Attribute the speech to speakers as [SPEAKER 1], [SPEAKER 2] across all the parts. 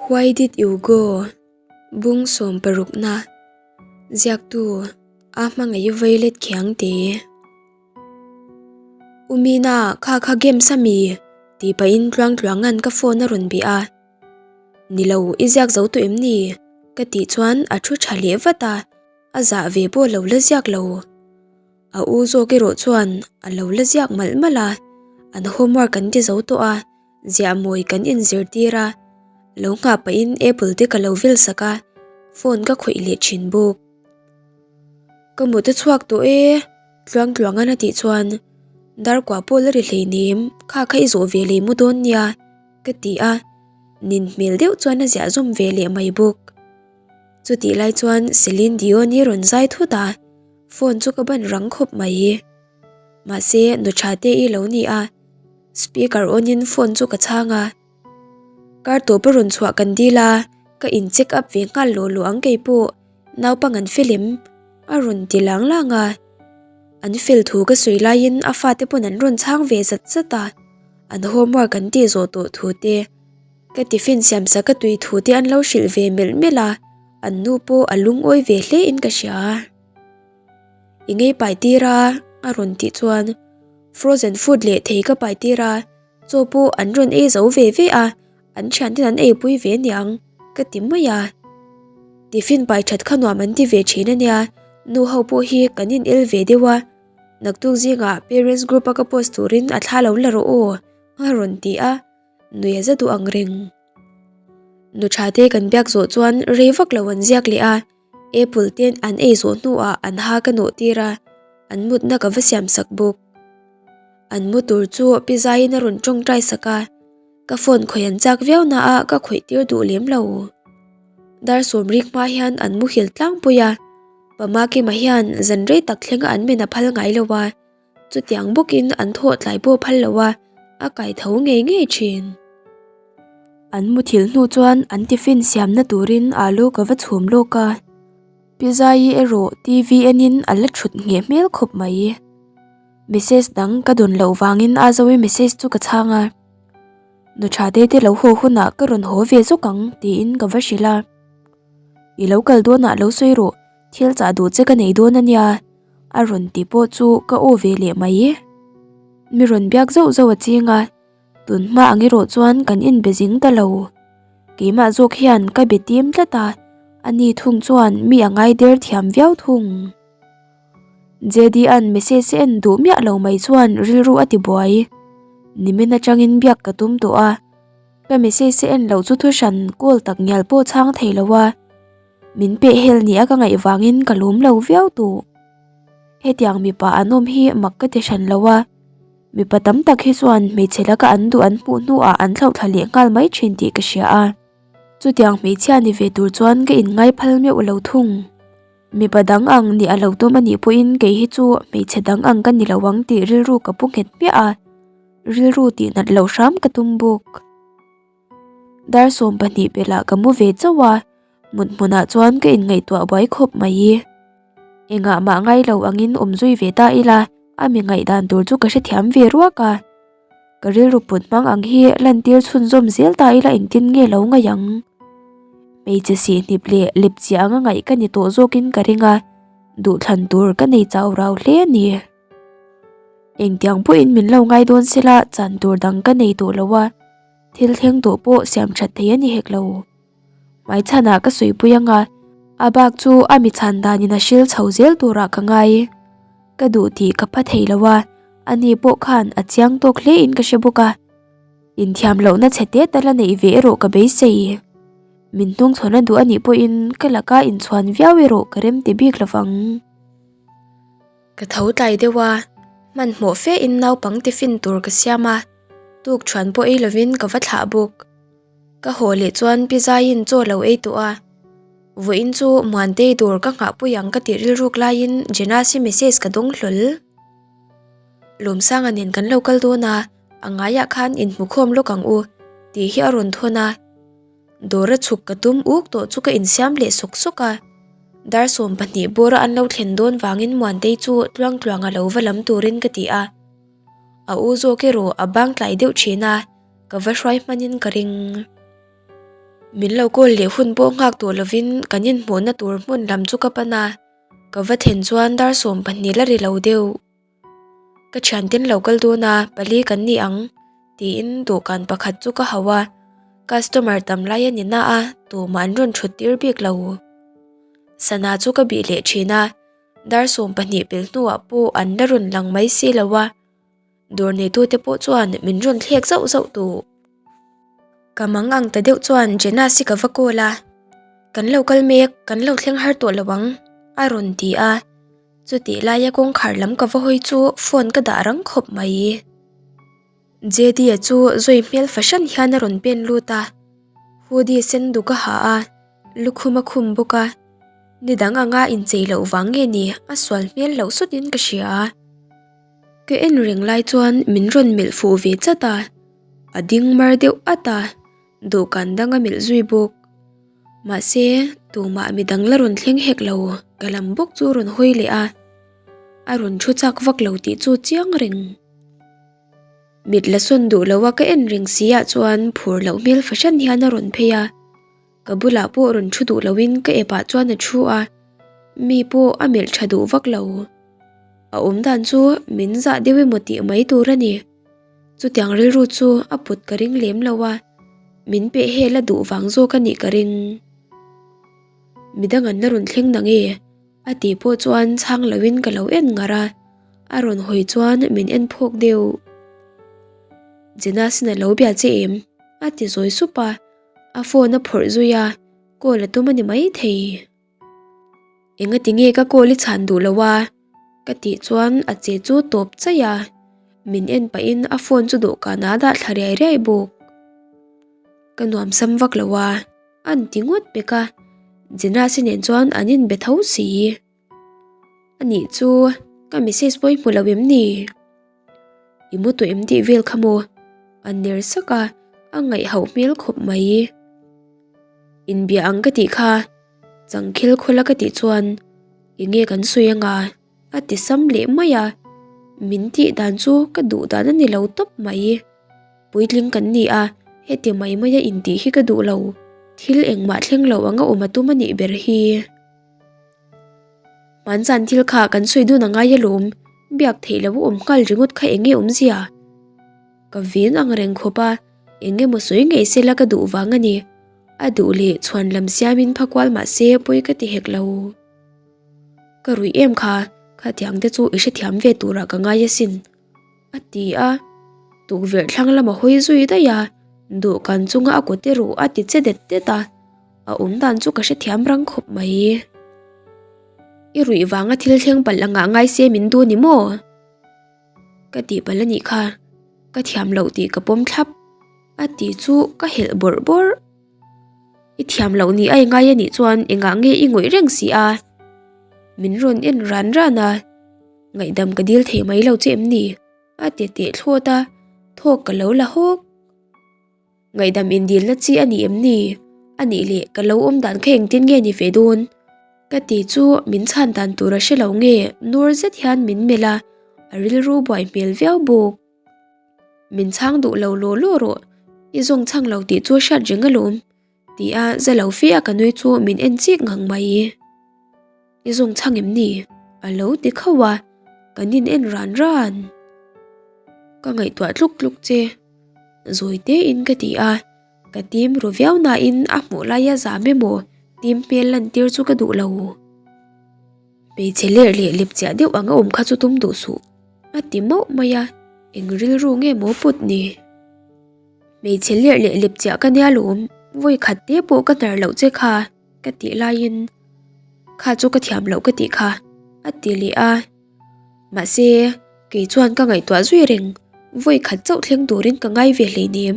[SPEAKER 1] Why did you go? Bung sawmparukna Ziaktu A hmangaih veilet khiang te. U Mina, kha kha games a mi? tih pahin tluang tluanga'n ka phone a rawn bih a. Ni lo, i ziak zo tawh em ni? ka tih chuan a thu tha leh vat a, a zah ve pawh lo la ziak lo. A u zawk erawh chuan a lo la ziak malh malh a, an homework an ti zo tawh a, ziah mawi kan inzirtir a, lo nghah pahin apple te ka lo vel sak a, phone ka khawih leh thin bawk. Ka mut a chhuak tawh e, tluang tluangan a tih chuan dar kua pawh la ri hleinem, kha kha i zawh ve leh mu dawn nia ka ti a, nin hmel deuh chuan a ziah zawm ve leh mai bawk. Chutih lai chuan Celine Dion hi rawn zai thut a. Phone chu ka ban rang khawp mai. Mahse nu tha te i lo ni a, speaker on in phone chu ka chhang a. Kar tawp a rawn chhuah kan dil a, ka in check up ve nghal lawh lawh ang kei pawh, naupang an fel em? A rawn ti lang lang a. An fel thu ka sawi laiin a fate pawn an rawn chhang ve zat zat a, an homework an tih zawh tawh thu te, ka tiffin siam sak a tui thu te an lo hrilh ve melh melh a. An nu pawh a lungawi ve hle in ka hria. I ngei pai tir a, a rawn tih chuan frozen food leh thei ka pai tir a, chaw pawh an rawn ei zo ve ve a, an thianten an eipui ve aniang ka ti mai a. Tiffin pai that kha nuam an ti ve thin ania, nu ho pawh hi kan in el ve deuh a, naktuk zingah parents group a ka post turin a thla lo la rawh aw a rawn ti a, nui a za duh ang reng. Nu tha te kan biak zawh chuan rei vak lo an ziak leh a, apple te an ei zawh hnuah an ha ka nawh tir a, an mutna ka va siam sak bawk. An mu tur chu pi zaiin a rawn tawngtai sak a, ka phone khawih an chak viau na a ka khawih tir duh lem lo. Dar sawmrik hma hian an muhil tlangpui a, Pama Kima hian zan rei tak thlenga an men a phal ngai lo a, Chutiang bawkin an thawh tlai pawh phal lo a, a kai tho ngei ngei thin. An muthilh hnu chuan an tiffin siamna turin alu ka va chhum lawk a, Pi Zaii erawh TV enin a la thut ngheh hmel khawp mai. Message dang ka dawn loh vangin a Zoe message chu ka chhang a, Nu tha te te lo haw hunah ka rawn haw ve zawk ang tiin ka va hrilh a, I lo kal dawnah lo sawi rawh, thil chah duh che ka nei dawn a nia. A rawn ti pawh chu ka aw ve leh mai. Mi rawn biak zauh zauh a ching a, tun hma ang erawh chuan kan inbe zing ta lo. Keimah zawk hian ka be tim tlat a, ani thung chuan mi a ngai der thiam viau thung. JD-a'n message a en duh miah lo mai chuan rilru a ti buai. Nimin atangin biak ka tum tawh a, ka message a en loh chu thuhran call tak ngial pawh chhang thei lo a. Min peh hel nia ka ngaih vangin ka lawm lo viau tawh. Hetiang mipa an awm hi mak ka ti hran lo a, mipa tam tak hi chuan hmeichhe laka an duh an hmuh hnuah an thlauhthla leh nghal mai thin tih ka hria a. Chutiang hmeichhia ni ve tur chuan ka inngai phal meuh lo thung. Mipa dang ang nih a lo tum a nih pawhin kei hi chu hmeichhe dang ang ka ni lo ang tih rilru ka pu nghet hmiah a, rilru tihnat loh hram ka tum bawk. Dar 12 pelh ah ka mu ve chauh a, mut hmunah chuan ka inngaihtuah buai khawp mai. Engah mah ngai lo angin awm zui ve ta ila, a mi ngaihdan tur chu ka hrethiam ve ruak a. Ka rilru put hmang ang hi lantir chhunzawm zel ta ila engtin nge lo ngaih ang. Hmeichhe sihhnip leh lepchiah anga ngaih ka ni tawh zawkin ka ring a, duhthlan tur ka nei chau rau hle a ni. Engtiang pawhin min lo ngai dawn sela chan tur dang ka nei tawh lo a. Thil thleng tawh pawh siam that thei a ni hek lo. Hmaichhanah ka suipui anga, a bak chu a mi chhan danin a hril chho zel turah ka ngai. Ka duh tih ka pha thei lo a, ani pawh khan a chiang tawk hle in ka hre bawk a. Inthiam lohna chhe te tal a neih ve erawh ka beisei. Min hnungchhawn a duh anih pawhin ka laka inchhuan viau erawh ka rem ti bik lovang. Ka tho tlai deuh a, hmanhmawh fe in naupang tiffin tur ka siam a, tuk thuan pawh ei lovin ka va thlah bawk. Ka haw leh chuan pi Zaiin chaw lo ei tawh a, vawiin chu Muantei dawr ka nghah pui ang ka tih rilruk laiin Jenasi message ka dawng hlawl. Lawmsanga nen kan lo kal dawn a, a ngaiah khan inhmukhawm lawk ang u tih hi a rawn thawn a. Dawra chhuk ka tum uk tawh chu ka insiam leh sawk sawk a. Dar 12 bawra an lo thlen dawn vangin Muantei chu tluang tluang a lo va lam turin ka ti a. A u zawk erawh a bang tlai deuh thin a, ka va hruai hmanin ka ring. Min lo call leh hun pawh nghak tawh lovin kan inhmuhna tur hmun lam chu ka pan a, ka va thlen chuan dar 12 la ri lo deuh. Ka thianten lo kal dawn a, pali kan ni ang tiin dawhkan pakhat chu ka hauh a, customer tam lai a ni na a, tumah an rawn thut tir bik lo. Sana chu ka bih leh thin a, dar 12 pel hnuah pawh an la rawn lang mai si lo a. Dawr neitute pawh chuan min rawn thlek zauh zauh tawh. Ka mang ang ta deuh chuan Jenas hi ka va call a, Kan lo kal mek, kan lo thleng har tawh lo ang, a rawn ti a. Chutih laia kawngkhar lam ka va hawi chu phone ka dah rang khawp mai. JD-a chu zawi hmel fahran hian a rawn pen lut a, hoodie sen duk a ha a, lukhum a khum bawk a. Ni dang anga inchei loh vang nge ni a sual hmel loh sawtin ka hria. Ka en reng lai chuan min rawn melh fuh ve chat a, a ding mar deuh at a, dawhkan dang a melh zui bawk. Mahse, tumah midang la rawn thleng hek lo, ka lam bawk chu a rawn hawi leh a, a rawn thu chak vak lo tih chu chiang reng. Mit la sawn duh lo a ka en reng si ah chuan phur loh hmel fahran hian a rawn phei a. Ka bulah pawh rawn thu duh loin ka epah chuan a thu a, mi pawh a melh tha duh vak lo. A awm dan chu min zah deuh emaw tih mai tur a ni. Chutiang rilru chu a put ka ring lem lo a, min peh hel a duh vang zawk a nih ka ring. Midang an la rawn thleng nang e, a tih pawh chuan chhang loin ka lo en ngar a, a rawn hawi chuan min en phawk deuh. Jenasin a lo bia che em? a ti zawi sup a. A phone a phawrh zui a, call a tum a ni maithei. Engati nge ka call i chhan duh lo a? Ka tih chuan a che chu tawp chaih a, min en pahin a phone chu dawhkan ah a dah thla riai riai bawk. Ka nuam sam vak lo a, an ti ngawt pek a, Jenasi nen chuan an inbe tho si. Anih chu ka message pawh i hmu lo em ni? I mu tawh em tih vel kha maw? A ner sak a, a ngaihhauh hmel khawp mai. Inbia ang ka tih kha, changkhel khawla ka tih chuan eng nge kan sawi anga a ti sam leh mai a, min tih dan chu ka duh dan a ni lo tawp mai. Puitling kan ni a, heti mai maia intih hi ka duh lo, thil engmah thleng lo anga awm a tum a nih ber hi. Hmanzan thil kha kan sawi dun a ngai alawm, biak theih loh a awm nghal ringawt kha eng nge awmzia? Ka ven ang reng khawp a, eng emaw sawi ngei sela ka duh vang a ni. A duh leh chhuan lam siamin pha kual mah se pawi ka ti hek lo. Ka ruih em kha, khatiang te chu i hrethiam ve turah ka ngai asin. A ti a, tukverh thlang lama hawi zui daih a, dawhkan chunga a kut erawh a ti che det det a, a awm dan chu ka hrethiam rang khawp mai. I ruih vanga thil thleng palh angah ngai se min duh ni maw? Ka tih palh a nih kha, ka thiam loh tih ka pawm thlap, a tih chu ka helh bawrh bawrh. I thiam loh ni ai ngai a nih chuan engah nge i ngawih reng si a? Min rawn en ran ran a. Ngaihdam ka dil thei mai lo che em ni? A ti teh thlawt a, thawk ka lo la hawk. Ngaihdam indilna chi a ni em ni? A nih leh ka lo awm dan kha engtin nge ni ve dawn? Ka ti chu min chhan dan tur a hre lo nge nur zet hian min melh a, a rilru buai hmel viau bawk. Min chhang duh lo law law rawh, i zawng chhang lo tih chu hriat reng alawm. Ti a za lo fe a ka nui chu min en chik ngang mai. I zawng chhang em ni? A lo ti khauh a, kan in en ran ran. Ka ngaihtuah tluk tluk che. Zawi tein ka ti a, ka tim ru viau nain a hmuh laia zam emaw tim hmel lantir chu ka duh lo. Hmeichhe ler leh lep chiah deuh ang a awm kha chu tum duh suh. A ti mauh mai a, eng rilru nge maw put ni? Hmeichhe lerh leh lep chiah ka nia lawm, vawi khat te pawh ka hnar loh che kha ka tih laiin kha chu ka thiam loh ka tih kha a ti leh a. Mahse, kei chuan ka ngaihtuah zui reng, vawi khat chauh thleng turin ka ngai ve hleinem.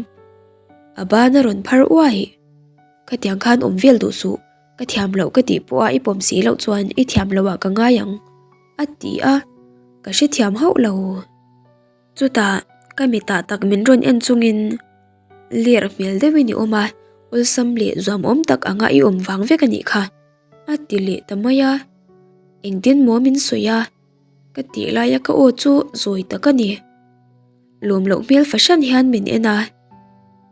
[SPEAKER 1] A ban a rawn phar uai. Khatiang khan awm vel duh suh, ka thiam loh ka tih pawha i pawm si loh chuan i thiam loh ah ka ngai ang a ti a, ka hrethiam hauh lo. Chutah ka mitah tak min rawn en chungin ler hmel deuhin i awm a, awlsam leh zuamawm tak anga i awm vang vek a nih kha, a ti leh ta mai a. Engtin maw min sawi a? Ka tih laia ka aw chu zawi tak a ni. Lawm loh hmel fahran hian min en a,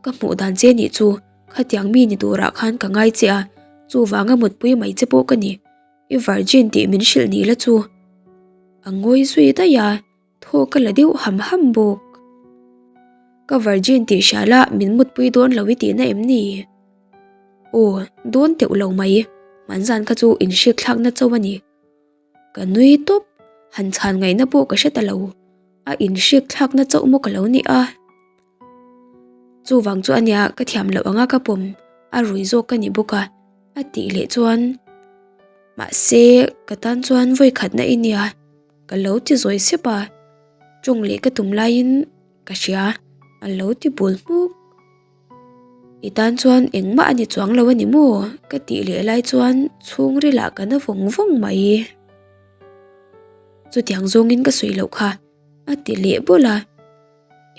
[SPEAKER 1] ka hmuh dan che nih chu. Khatiang mi ni turah khan ka ngai che a, chuvanga mutpui mai che pawh ka ni. I virgin tih min hrilh ni la chu. A ngawi zui daih a, thaw ka la deuh ham ham bawk. Ka virgin tih hria la min mutpui dawn lo i tihna em ni? Aw, dawn teuh lo mai, hmanzan kha chu inhrik thlakna chauh a ni. Ka nui tawp, han chhan ngaihna pawh ka hre ta lo, a inhrik thlakna chauh maw ka lo ni a. Chuvang chu ania ka thiam loh anga ka pawm a rui zawk ka ni bawk a, a tih leh chuan mahse ka tan chuan vawi khatna i nia ka lo ti zawi sep a, tawng leh ka tum laiin ka hria a lo ti bul hmuk. I tan chuan engmah a ni chuang lo a ni maw? ka tih leh lai chuan chhungril ah ka na vawng vawng mai. Chutiang zawngin ka sawi loh kha a ti leh bawlh a.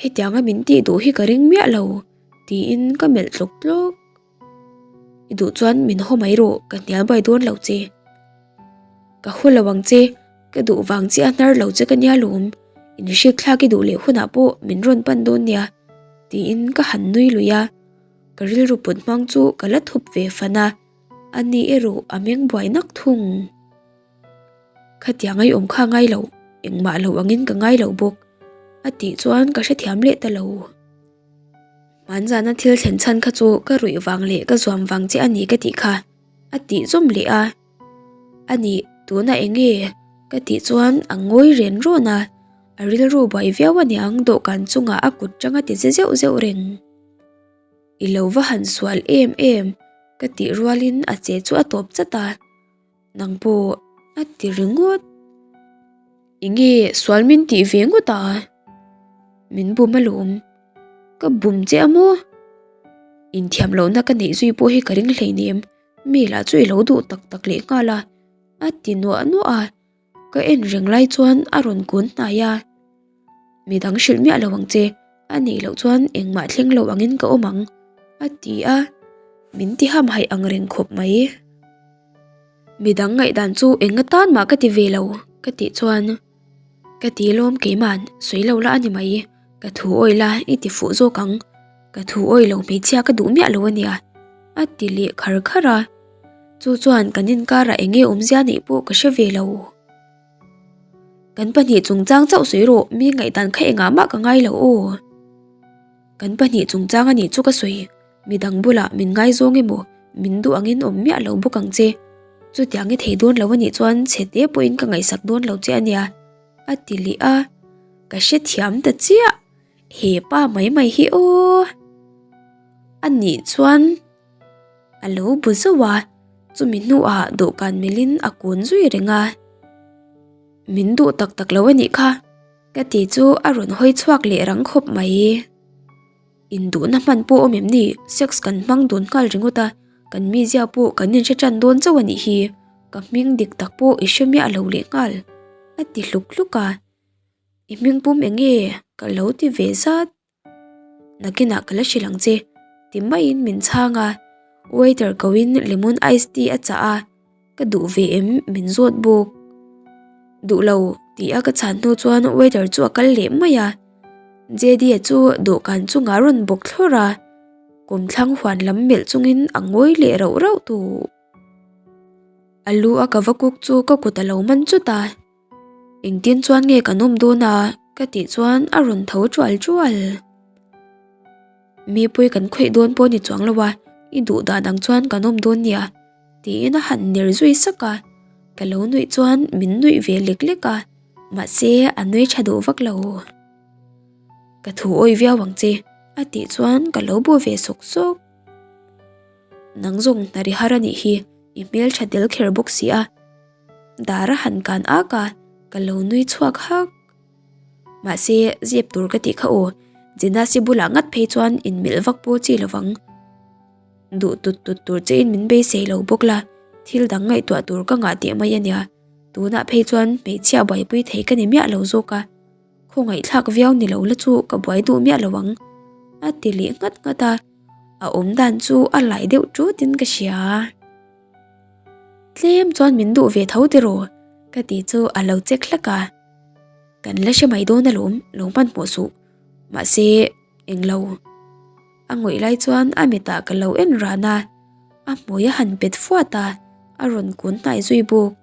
[SPEAKER 1] Hetianga min tih duh hi ka ring miah lo tiin ka melh tlawk tlawk. I duh chuan min haw mai rawh ka hnial bai dawn lo che. Ka haw lo ang che, ka duh vang che a hnar lo che ka nia lawm, inhrik thlak i duh leh hunah pawh min rawn pan dawn nia tiin ka han nui lui a, ka rilru put hmang chu ka la thup ve fan a, ani erawh a meng buai nak thung. Khatiang ai awm kha ngai lo, engmah lo angin ka ngai lo bawk, a tih chuan ka hrethiam leh ta lo. Hmanzana thil thlen chhan kha chu ka ruih vang leh ka zuam vang che a ni ka tih kha, a tih zawm leh a. A nih, tunah eng nge? ka tih chuan a ngawi ren rawn a, a rilru buai viau aniang dawhkan chungah a kut tang a ti che zeuh zeuh reng. I lo va han sual em em, ka tih rualin a che chu a tawp chat a. Nang pawh a ti ringawt. Enge sual min tih ve ngawt a? Min bum alawm. Ka bum che a maw? Inthiam lohna ka neih zui pawh hi ka ring hleinem. Mi lah chu i lo duh tak tak leh nghal a, a ti nuah nuah a. Ka en reng lai chuan a rawn kun hnai a. Midang hrilh miah lo ang che, a nih loh chuan engmah thleng lo angin ka awm ang, a ti a, min ti hamhaih ang reng khawp mai. Midang ngaihdan chu eng atan mah ka ti ve lo, ka tih chuan ka ti lawm keiman sawi lo la a ni mai, ka thu awih la i ti fuh zawk ang, ka thu awih lo hmeichhia ka duh miah lo a nia, a ti leh khar khar a, chu chuan kan inkarah eng nge awmzia neih pawh ka hre ve lo. Kan pahnih chungchang chauh sawi rawh, mi ngaihdan kha engah mah ka ngai lo aw. Kan pahnih chungchang a nih chu ka sawi, midang bulah min ngaizawng emaw min duh angin awm miah lo bawk ang che. Chutiang i thei dawn lo a nih chuan chhe te pawhin ka ngaihsak dawn lo che a nia, a ti leh a, ka hrethiam ta chiah, he pa mai mai hi aw. A nih chuan. A lo bu zauh a, chumi hnuah dawhkan melhin a kun zui reng a. Min duh tak tak lo a nih kha, ka ti chu a rawn hawi chhuak leh rang khawp mai. Induhna hman pawh awm em ni, sex kan hmang dun nghal ringawt a, kan mizia pawh kan inhre tan dawn chauh a nih hi, ka hming dik tak pawh i hre miah lo leh nghal, a ti hluk hluk a. I hming pum eng nge? ka lo ti ve zat. Nakinah ka la hrilh ang che, ti maiin min chhang a, waiter koin lemon ice tea a chah a, ka duh ve em min zawt bawk. Duh lo tih a ka chhan hnu chuan waiter chu a kal leh mai a, Jedy-a chu dawhkan chungah a rawn bawk thlawrh a, kawmthlang huan lam melh chungin a ngawi leh rauh rauh tawh. A lu a ka va kuk chu ka kut a lo man chut a. Engtin chuan nge kan awm dawn a? ka tih chuan a rawn tho tual tual. Mi pui kan khawih dawn pawh ni chuang lo a, i duh dan ang chuan kan awm dawn nia, tiin a han ner zui sak a. Ka lo nuih chuan min nuih ve lek lek a, mahse a nui tha duh vak lo. Ka thu awih viau ang che, a tih chuan ka lo bu ve sawk sawk. Nang zawng hna ri har a nih hi, i hmeltha tel kher bawk si a. Dar a han kan ak a, ka lo nui chhuak hak. Mahse, zep tur ka tih kha aw, Jenasi bulah ngat phei chuan inmelh vak pawh chi lovang. Duh tut tut tur chein min beisei lo bawk la, thil dang ngaihtuah tur ka ngah teh mai a nia. Tunah phei chuan hmeichhia buaipui thei ka ni miah lo zawk a, khawngaihthlak viau ni lo la chu ka buai duh miah lo ang, a ti leh nghat nghat a, a awm dan chu a lai deuh ṭutin ka hria. Tlem chuan min duh ve tho tiraw? Ka ti chu a lo check hlak a. Kan la hre mai dawn alawm, lo hmanhmawh suh. Mahse, englo. A ngawih lai chuan a mitah ka lo en ran a, a hmui a han pet fuat a, a rawn kun hnai zui bawk.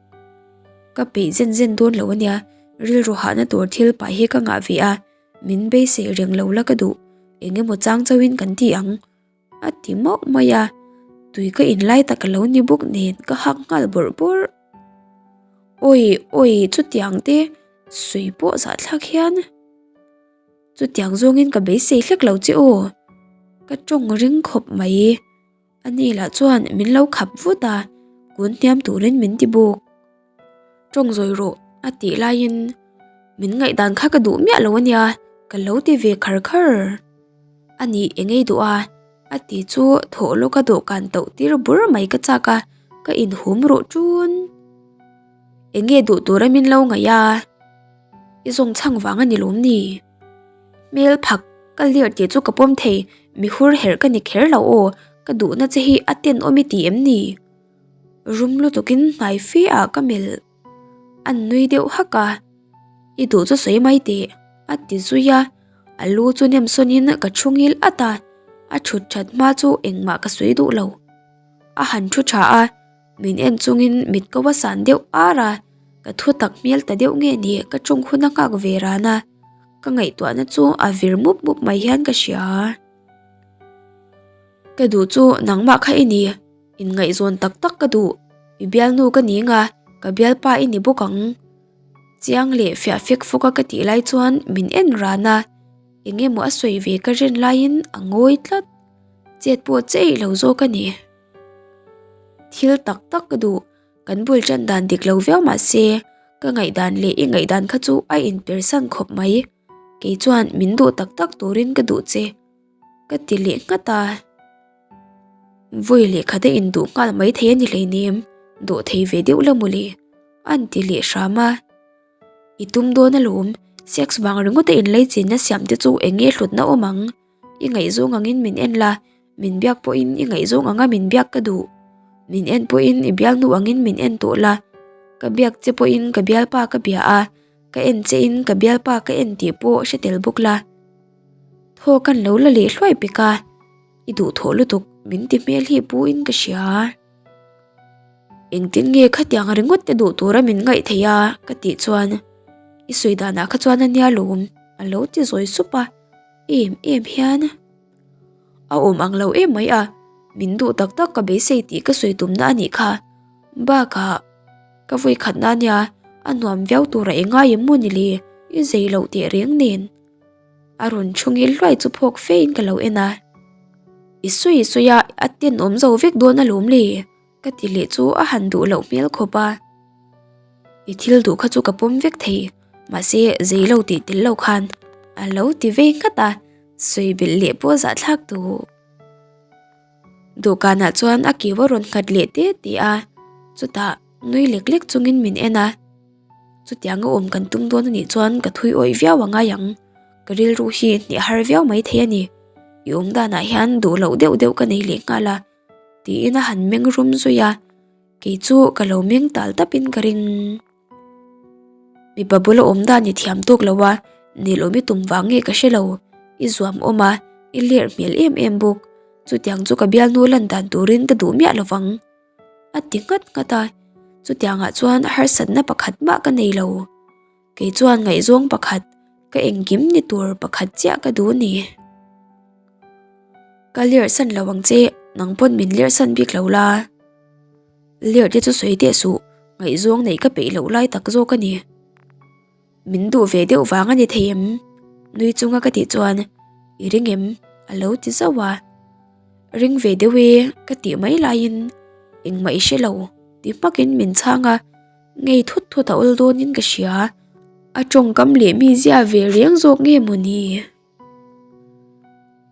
[SPEAKER 1] Ka peih zen zen dawn lo ania, rilru hahna tur thil pah hi ka ngah ve a, min beisei reng lo la ka duh, eng emaw chang chauhin kan ti ang. A ti mauh mai a, tui ka in lai tak a lo ni bawk nen ka hak nghal bawrh bawrh. Awi awi chutiang te sawi pawh zahthlak hian chutiang zawngin ka beisei hlek lo che aw ka tawng ring khawp mai. A ni lah chuan min lo khap vut a, kun hniam turin min ti bawk. Tawng zawi rawh a tih laiin min ngaihdan kha ka duh miah lo a nia ka lo ti ve khar khar. A ni eng ei duh a, a ti chu thawh lawka dawhkan tauh tir bur mai ka chak a, ka inhum rawh ṭun. Eng nge duh tura min lo ngaih a, i zawng chhang vang a ni lawm ni? Hmel phak ka lir tih chu ka pawm thei, mi hur herh ka ni kher lo aw, ka duhna che hi a tenawm i ti em ni? Rum lutukin hnai fe ah ka melh. An nui deuh hak a, I duh chu sawi mai teh, a ti zui a, a lu chu nem sawnin ka thu ngil at a, a thut that hma chu engmah ka sawi duh lo. A han thu tha a, min en chungin mit ko a san deuh ar a, ka thu tak hmel ta deuh nge ni ka tawng hun a nghak ve ran a, ka ngaihtuahna chu a vir mup mup mai hian ka hria. Ka duh chu nangmah kha i ni. Inngaihzawn tak tak ka duh, i bialnu ka ni nga, ka bialpa i ni bawk ang. Chiang leh fiah fek fawk a ka tih lai chuan min en ran a, eng emaw a sawi ve ka rin laiin a ngawi tlat, chet pawh che eih lo zawk a ni. Thil tak tak ka duh, kan bul tan dan dik lo viau mah se, ka ngaihdan leh i ngaihdan kha chu a inpersan khawp mai, kei chuan min duh tak tak turin ka duh che, ka ti leh nghat a. Vawi lehkha te in duh nghal mai thei a ni hleinem, dawh thei ve deuh la mawle, an ti leh hram a. I tum dawn alawm, sex vang ringawt a inlei chinna siam te chu eng nge hlutna awm ang? I ngaihzawng angin min en la, min biak pawhin i ngaihzawng anga min biak ka duh. Min en pawhin i bialnu angin min en tawh la, ka biak che pawhin ka bialpa ka bia a, ka en che in ka bialpa ka en tih pawh hre tel bawk la. Thaw kan lo la leh hluai pek a. I duhthawh lutuk min ti hmel hi pu in ka hria. Engtin nge khatiang ringawt te duh tura min ngaih theih a ka tih chuan i sawi danah kha chuan a nia lawm a lo ti zawi sup a, em em hian a awm ang lo em mai a, min duh tak tak ka beisei tih ka sawi tumna a nih kha. Bakah ka vawi khatna ania a nuam viau tura i ngai em maw ni le i zei loh teh reng nen. A rawn thu ngil hluai chu phawk fe in ka lo en a. I sawi sawi a, a tenawm zo vek dawn alawm le, ka ti leh chu a han duh loh hmel khawp a. I thil duh kha chu ka pawm vek thei, mahse zei lo tih tel lo khan a lo ti vei nghat a, sawi belh leh pawh zahthlak duh. Dawhkanah chuan a keu a rawn nghat leh te te a, chutah nui lek lek chungin min en a. Chutiang a awm kan tum dawn a nih chuan ka thui awih viau a ngai ang. Ka rilru hi hneh har viau mai thei a ni. I awm danah hian duh loh deuh deuh ka nei leh nghal a, tiin a han meng rum zui a. Kei chu ka lo meng tal tapin ka ring. Mipa bula awm dan i thiam tawk lo a, nelawm i tum vang nge ka hre lo. I zuam awm a, i lerh hmel em em bawk. Chutiang chu ka bialnu lan dan turin ka duh miah lo vang. A ti nghat nghat a, chutiangah chuan harsatna pakhat mah ka nei lo. Kei chuan ngaihzawng pakhat, ka engkim ni tur pakhat chiah ka duh ni. Ka lerhsan lo ang che, nang pawn min lerhsan bik lo la. Lerh te chu sawi teh suh, ngaihzawng neih ka peih loh lai tak zawk a ni. Min duh ve deuh vang a ni thei em? Nui chunga ka tih chuan, I ring em? A lo ti zauh a. Ring ve deuh e ka tih mai laiin engmah i hre lo ti hmakin min chhang a, ngei thut thut a awl dawnin ka hria. A tawngkam leh mi zia ve reng zawk nge maw ni?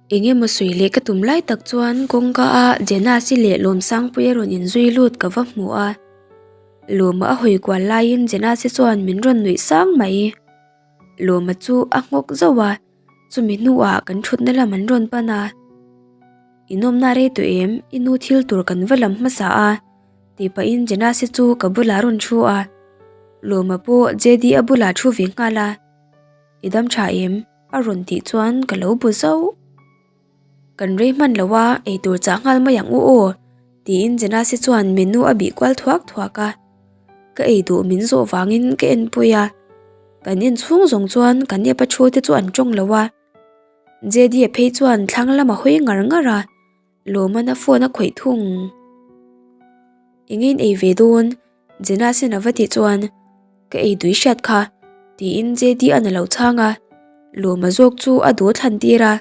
[SPEAKER 1] Eng emaw sawi leh ka tum lai tak chuan kawngka a Jenasi leh Lawmsangpuia rawn inzui lut ka va hmu a. Lawma a hawi kual laiin Jenasi chuan min rawn nuih sang mai. Lawma chu a nghawk zauh a, chumi hnuah kan thutna lam an rawn pan a. Inawmna rei tawh em? I nu thil tur kan va lam hmasa a tih pahin Jenasi chu ka bulah a rawn thu a. Lawma pawh JD a bulah a thu ve nghal a. I dam tha em? A rawn tih chuan ka lo bu zauh. Kan rei hman lo a, eitur chah nghal mai ang u aw, tiin Jenasi chuan menu a bih kual thuak thuak a. Ka ei duh min zawh vangin ka en pui a, kan en chhung zawng chuan ka nep a thu te chu an tawng lo a. JD-a phei chuan thlang lam a hawi ngar ngar a, Lawmana phone a khawih thung. Eng in ei ve dawn? Jenna-sin a va tih chuan ka ei dui hriat kha tiin JD-a'n a lo chhang a, Lawma zawk chu a duh a thlan tir a,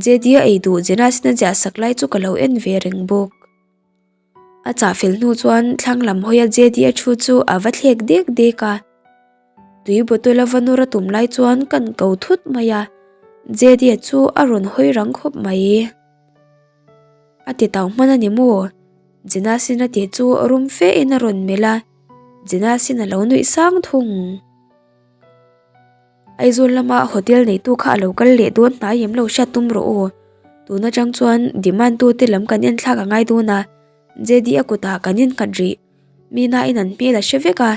[SPEAKER 1] JD-a ei duh Jenna-sin a ziah sak lai chu ka lo en ve reng bawk. A chah fel hnu chuan thlang lam hawia JD-a thu chu a va thlek dek dek a, tui bottle a va nawr a tum lai chuan kan ko thut mai a, JD-a chu a rawn hawi rang khawp mai. A ti tau hman a ni maw? Jenasin a tih chu rum fe in a rawn melh a, Jenasin a lo nuih sang thung. Aizawl lama hotel neitu kha a lo kal leh dawn hnai em lo hriat tum rawh aw. Tun atang chuan demand tu te lam kan en thlak a ngai dawn a, JD a kutah kan innghat rih. Mina in an hmel a hre vek a,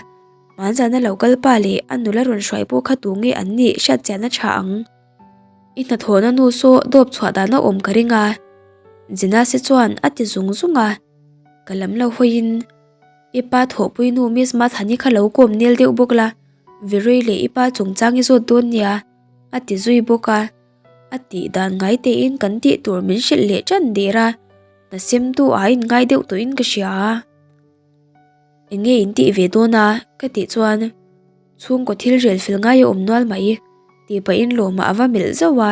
[SPEAKER 1] hmanzana lo kal pa leh a nula rawn hruai pawh kha tu nge an nih hriat chian a tha ang. I hnathawhna nu saw dawp chhuah dan a awm ka ring a, Jenase chuan a ti zung zung a, ka lam lo hawiin i pa thawhpui nu Miss Mathani kha lo kawm nel deuh bawk la, Veroi leh i pa chungchang i zawt dawn nia a ti zui bawk a, a tih dan ngai tein kan tih tur min hrilh leh tan der a, hna semtu a inngai deuh tawhin ka hria. Eng nge in tih ve dawn a? ka tih chuan chhungkaw thil rel fel ngai a awm nual mai tih pahin Lawma a va melh zauh a,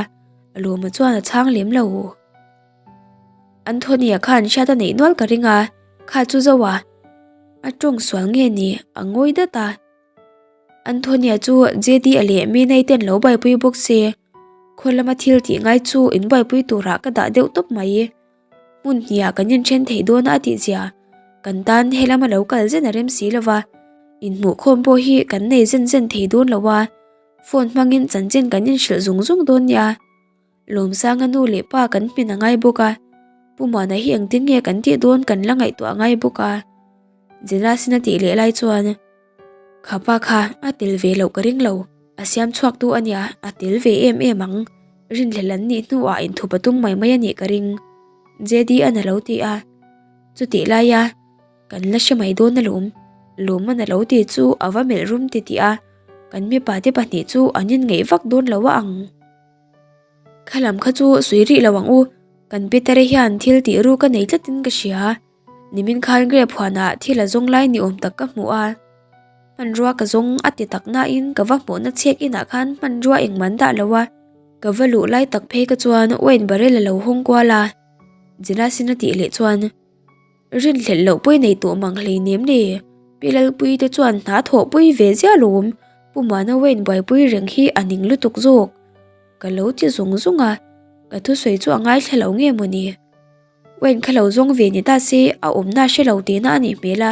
[SPEAKER 1] Lawma chuan a chhang lem lo. Anthony-a khan hriat a neih nual ka ring a, kha chu zauh a, a tawng sual nge ni a ngawi dat a. Anthony-a chu JD-a leh Minai ten lo buaipui bawk se, khaw lama thil tih ngai chu in buaipui turah ka dah deuh tawp mai. Hmun hniah kan inthen theih dawn a tih zia kan tan helam a lo kal zen a rem si lo va, inhmuhkhawm pawh hi kan nei zen zen thei dawn lo a, phone hmangin chanchin kan inhrilh zung zung dawn nia. Lawmsanga nu leh pa kan hmin a ngai bawk a, Pu Muana hi engtin nge kan tih dawn kan la ngaihtuah a ngai bawk a, Jenasin a tih leh lai chuan Kha pa kha a tel ve loh ka ring lo, a siam chhuak tu a nia, a tel ve em em ang. Rinhlelh an nih hnuah inthup a tum mai mai a nih ka ring, JD-a'n a lo ti a. Chutih laia kan la hre mai dawn alawm, Lawma'n a lo ti chu a va melh rum titih a, kan mipa te pahnih chu an inngeih vak dawn lo a ang. Kha lam kha chu sawi rih lo ang u, kan Peter-a hian thil tih ru ka nei tlatin ka hria. Nimin khan grape huanah thil a zawng lai ni awm tak ka hmu a, hmanrua ka zawng a ti tak nain ka va hmuhna chhek inah khan hmanrua engmah an dah lo a, ka va luh lai tak phei ka chuan wine barrel a lo hawng kual a, Jenasin a tih leh chuan rinhlelh loh pawi nei tawh mang hleinem le, Pi Lalpuii te chuan hna thawh pui ve ziah lawm, Pu Muana wine buaipui reng hi a ning lutuk zawk ka lo ti zung zung a, ka thusawi chu a ngaithla lo nge mawni. Wayne kha lo zawng ve ni ta se a awmna hre lo tihna a nih hmel a,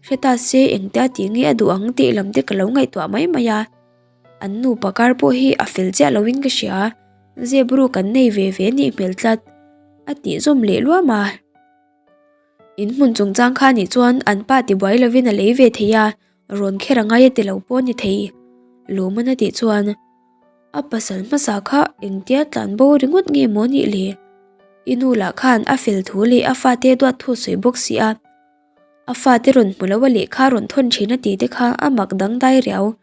[SPEAKER 1] hre ta se engtia tih nge a duh ang tih lam te ka lo ngaihtuah mai mai a, an nupa kar pawh hi a fel chiah loin ka hria, zep ruk an nei ve ve nih hmel tlat a tih zawm leh luam a. In hmun chungchang kha nih chuan an pa tibuai lovin a lei ve thei a, rawn kher a ngai a ti lo pawh a ni thei, Lawman a tih chuan. A pasal hmasa kha engtia tlan bo ringawt nge maw nih le? I nu lah khan a fel thu leh a fate duat thu sawi bawk si a. A fate rawn hmu lo a lehkha rawn thawn thin a tih te kha a mak dangdai riau.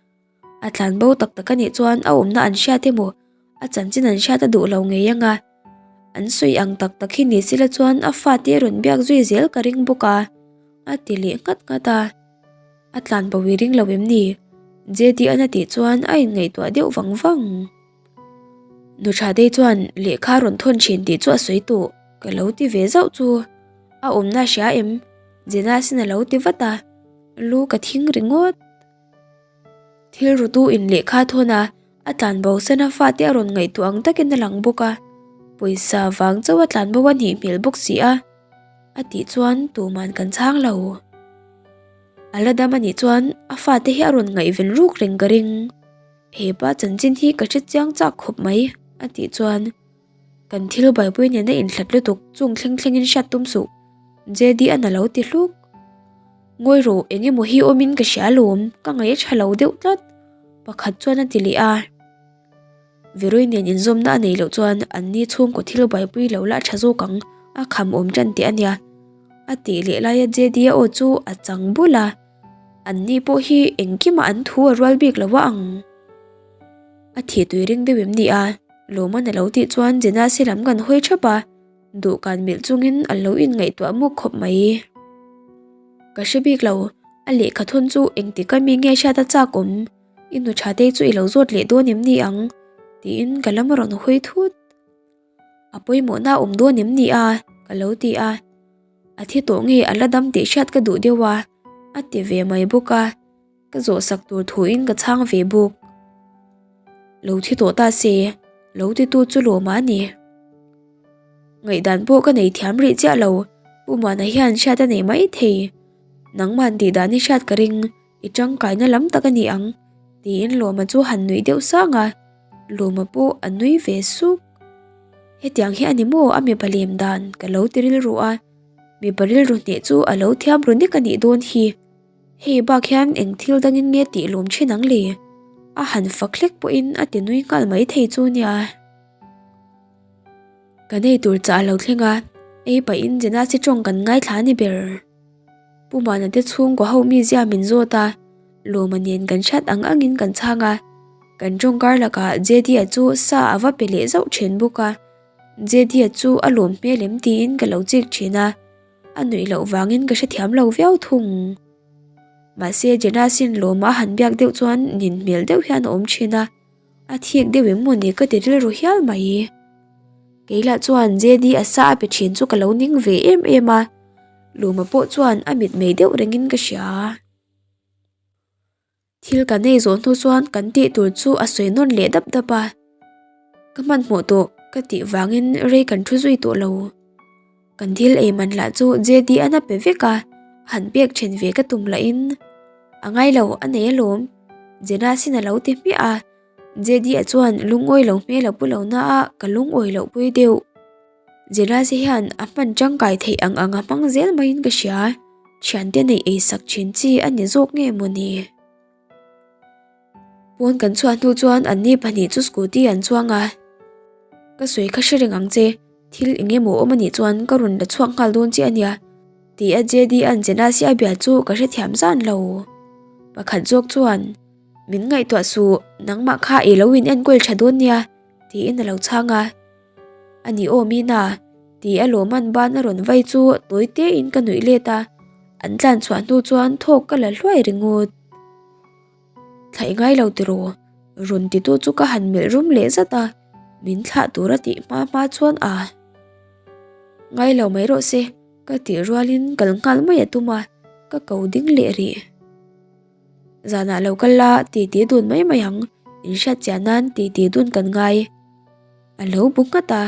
[SPEAKER 1] A tlan bo tak tak a nih chuan a awmna an hriat emaw a chanchin an hriat a duh lo ngei ang a. An sawi ang tak tak hi ni sila chuan a fate rawn biak zui zel ka ring bawk a, a ti leh nghat nghat a. A tlan bo i ring lo em ni? JD-a'n a tih chuan a inngaihtuah deuh vang vang. Nu Thadei chuan lehkha rawn thawn thin tih chu a sawi tawh. Ka lo ti ve zauh chu. A awmna hria em? Jenasin a lo ti vat a, lu ka thing ringawt. Thil rutu in lehkha thawn a, a tlan bo sana fate a rawn ngaihtuah ang takin a lang bawk a, pawisa vang chauh a tlan bo a nih hmel bawk si a. A tih chuan tuman kan chhang lo. A la dam a nih chuan a fate hi a rawn ngaihven ruk reng ka ring. He pa chanchin hi ka hre chiang chak khawp mai a tih chuan kan thil buaipui nena inhlat lutuk chung thleng thlengin hriat tum suh JD an a lo ti hluk. Ngawi rawh eng emaw hi awmin ka hria alawm ka ngaih a tha lo deuh tlat pakhat chuan a ti leh a. Veroi nen inzawmna a neih loh chuan anni chhungkaw thil buaipui lo la tha zawk ang, a kham awm tan teh a nia. A tih leh laia JD-a aw chu a chang bul a, anni pawh hi engkimah an thu a rual bik lo a ang. A thih tui ring deuh em ni a? Lawman a lo tih chuan Jenasi lam kan hawi thap a, dawhkan melh chungin a lo inngaihtuah mawk khawp mai. Ka hre bik lo, a lehkha thawn chu engtik ami nge hriat a chak awm? I nu tha te chu i lo zawt leh dawn em ni ang? Tiin ka lam a rawn hawi thut. A pawimawhna a awm dawn em ni a? Ka lo ti a. A thi tawh nge a la dam tih hriat ka duh deuh a, a ti ve mai bawk a. Ka zawhsak tur thuin ka chhang ve bawk. Lo thi tawh ta se, lo titu chu lawm a ni. Ngaihdan pawh ka nei thiam rih chiah lo, Pu Muana hian hriat a nei mai thei. Nangman tih dan i hriat ka ring. I tangkaina lam tak a ni ang, tiin Lawma chu han nuih deuh sang a, Lawma pawh a nui ve suk. Hetiang hi a ni maw a mipa lem dan ka lo ti rilru a, mipa rilru hneh chu a lo thiam ru nek a nih dawn hi. Hei bak hian eng thil dangin nge tih lawm thin ang le? A han fak hlek pawhin a ti nui nghal mai thei chu nia. Ka nei tur chah a lo thleng a, ei pahin Jenasi tawng kan ngaithla a ni ber. Pu Mana te chhungkaw ho mizia min zawt a, Lawma nen kan hriat ang angin kan chhang a, kan tawngkar lakah JD-a chu sa a va pe leh zauh thin bawk a, JD-a chu a lawm hmel em tiin ka lo chik thin a, a nuih loh vangin ka hrethiam lo viau thung. Mahse Jenasin Lawma a han biak deuh chuan nin hmel deuh hian a awm thin a. A thik deuh em mawni ka ti rilru hial mai. Kei lah chuan JD a sa a pe thin chu ka lo ning ve em em a, Luma pawh chuan a mitmei deuh rengin ka hria. Thil kan ei zawh hnu chuan kan tih tur chu a sawi nawn leh dap dap a, ka hmanhmawh tawh ka tih vangin rei kan thu zui tawh lo. Kan thil ei man lah chu JD an a pe vek a, han pek then ve ka tum lahin a ngai lo a nei alawm, Jenasin a lo ti hmiah a, JD a chuan lungawi lo hmel a pu lo na a ka lungawi loh pui deuh. Jenasi hian a hman tangkai theih ang ang a hmang zel maiin ka hria, thiante neih ei sak thin chi a ni zawk nge mawni? Pawn kan chhuah hnu chuan anni pahnih chu scooty an chuang a, Ka sawi kha hre reng ang che, thil eng emaw awm anih chuan ka rawn la chhuak nghal dawn che ania ti a JD an Jenasi a bia chu ka hrethiam zan lo. Pakhat zawk chuan, Min ngaihtuah suh, nangmah kha i lo in enkawl tha dawn nia tiin a lo chhang a. A ni aw Mina, ti a lawman ban a rawn vai chu tawi tein ka nuih let a, an tlan chhuah hnu chuan thawk ka la hluai ringawt. Thla i ngai lo tiraw? Rawn titu chu ka han melh rum leh zat a, min thlah tur a tih hma hma chuan a ngai lo mai rawh se ka tih rualin kal nghal mai a tum a, ka ko ding leh rih. Zanah lo kal la titi dun mai mai ang, inhriat chiah nan titi dun kan ngai. A lo bu nghat a,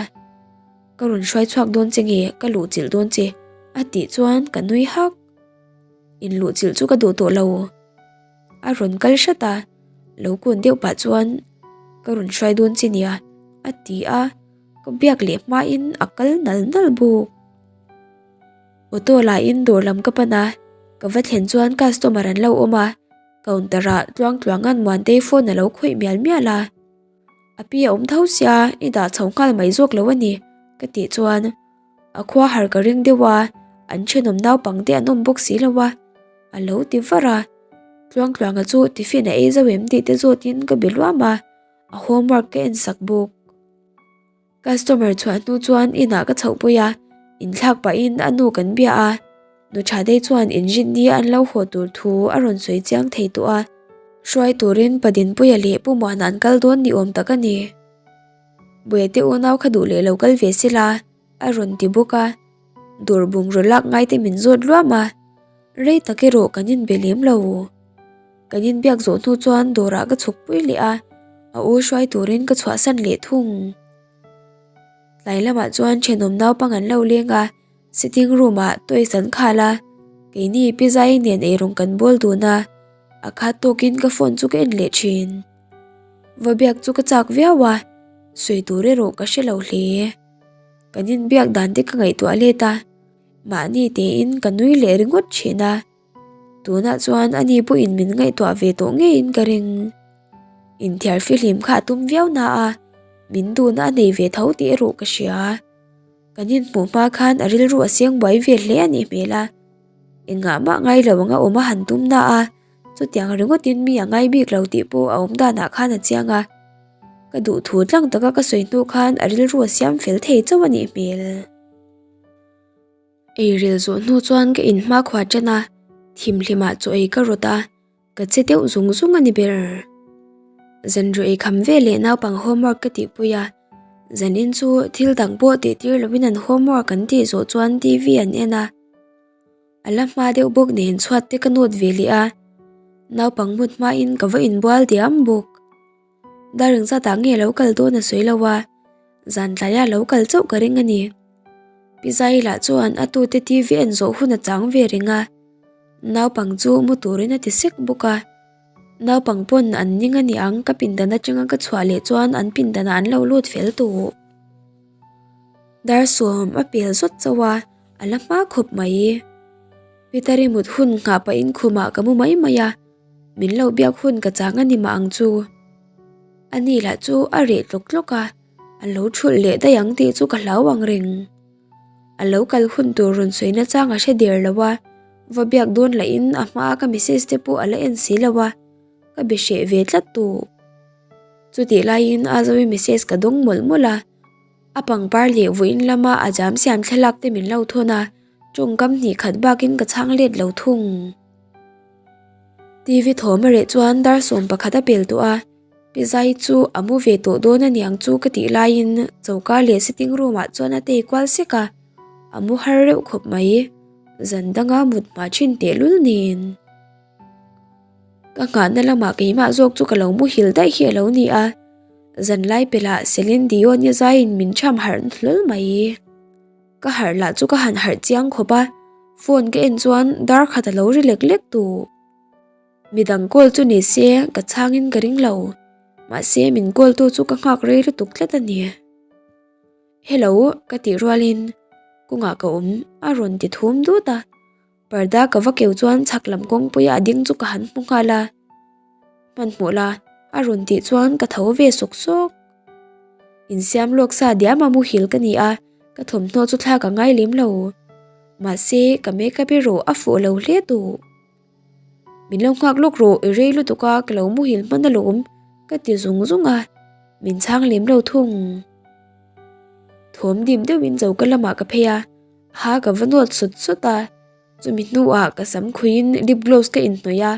[SPEAKER 1] Ka rawn hruai chhuak dawn che nge ka luh chilh dawn che a tih chuan ka nui hak. In luh chilh chu ka duh tawh lo. A rawn kal hrat a, lo kun deuh pah chuan ka rawn hruai dawn che nia a ti a, ka biak leh hmain a kal nal nal bawk. Auto lahin dawr lam ka pan a, ka va thlen chuan customer an lo awm a, counter ah Tluangtluanga'n Muantei phone a lo khawih mial mial a. A pi a awm tho sia, i dah chho nghal mai zawk lo a ni, ka tih chuan a khua har ka ring deuh a, an thenawm naupang te an awm bawk si lo a, a lo ti var a. Tluangtluanga chu tiffin a ei zo em tih te zawtin ka be luam a, a homework ka en sak bawk. Customer chhuah hnu chuan inah ka chhoh pui a, inthlak pahin a nu kan bia a, nu tha dei chuan inrinni an lo haw tur thu a rawn sawi chiang thei tawh a, hruai turin Pa Dinpuia leh Pu Muana an kal dawn ni awm tak a ni. Buaite unau kha duh leh lo kal ve sela a rawn ti bawk a, dawr bungraw lak ngai te min zawt luam a, rei tak erawh kan inbe lem lo. Kan inbiak zawh hnu chuan dawrah ka chhuk pui leh a, a u hruai turin ka chhuahsan leh thung. Tlai lamah chuan thenawm naupang an lo leng a, sitting room ah toys an khal a, keini Pi Zai nen eirawng kan bawl dun a, a khat tawkin ka phone chu ka en leh thin. Va biak chu ka chak viau a, sawi tur erawh ka hre lo hle. Kan inbiak dan te ka ngaihtuah let a, mahni tein ka nui leh ringawt thin a. Tunah chuan ani pawhin min ngaihtuah ve tawh ngeiin ka ring. Inthiar fihlim kha a tum viau na a, Min duhna a nei ve tho tih erawh ka hria. Kan inhmuh hma khan a rilru a siang buai ve hle a nih hmel a. Engah mah ngai lo anga awm a han tum na a, chutiang ringawtin mi a ngai bik lo tih pawh a awm danah khan a chiang a. Ka duhthu tlang taka ka sawi hnu khan a rilru a siam fel thei chauh a nih hmel. Eirel zawh hnu chuan ka inhma khua ṭan a, thimhlimah chaw ei ka rawt a, ka che deuh zung zung a ni ber. Zanriah ei kham ve leh naupang homework ka tihpui a, zanin chu thil dang pawh tihtir lovin an homework an tih zawh chuan TV an en a. A la hma deuh bawk nen chhuat te ka nawt ve leh a, naupang mut hmain ka va inbual diam bawk. Dar engzatah nge lo kal dawn a sawi lo a, zan tlaia lo kal chauh ka ring a ni. Pi Zai lah chuan a tute TV en zawh hun a chang ve reng a, naupang chu mu turin a ti sek bawk a. Naupang pawn an ning a ni ang ka pindan atanga ka chhuah leh chuan an pindanah an lo lut fel tawh. Dar sawm a pel zawt chauh a, a la hma khawp mai. Pitari mut hun nghah pahin khumah ka mu mai mai a. Min lo biak hun ka chang a ni mah ang chu. A ni lah chu a reh tlawk tlawk a, a lo thulh leh daih ang tih chu ka hlau ang reng. A lo kal hun tur rawn sawi nachang a hre der lo a, va biak dawn lahin a hmaa ka message te pawh a la en si lo a, ka be hreh ve tlat tawh. Chutih laiin a Zoe message ka dawng mawlh mawlh a, a pangpar leh vawiin lama a jam siam thlalak te min lo thawn a, tawngkam hnih khat bakin ka chhang let lo thung. TV thawm a reh chuan dar 11 a pel tawh a, Pi Zai chu a mu ve tawh dawn a niang chu ka tih laiin choka leh sitting room ah chuan a tei kual sek a, a mu har reuh khawp mai, zan danga mut hma thin tehlul nen. Ka nghahna lamah keimah zawk chu ka lo muhil daih hi a lo ni a, zan lai pelhah Celine Dion-i zaiin min cham harh hlawl mai. Ka harh lah chu ka han harh chiang khawp a, phone ka en chuan dar khat a lo ri lek lek tawh. Midang call chu ni se ka chhangin ka ring lo, mahse min call tu chu ka nghak rei lutuk tlat a ni. Hello ka tih rualin kawngah ka awm a rawn ti thum dut a. Parda ka va keu chuan chhak lam kawngpuia a ding chu ka han hmu nghal a, hmanhmawh la a rawn tih chuan ka tho ve sawk sawk. Insiam lawk sa diam a muhil ka ni a, ka thawmhnaw chu thlak a ngai lem lo. Mahse ka makeup erawh a fuh lo hle tawh. Min lo nghak lawk rawh i rei lutuk a ka lo muhil hman alawm ka ti zung zung a, min chhang lem lo thung. Thawm dim deuhin choka lamah ka phei a. Ha ka va nawt sawt sawt a, chumi hnuah ka sam khuiin lip gloss ka inhnawih a,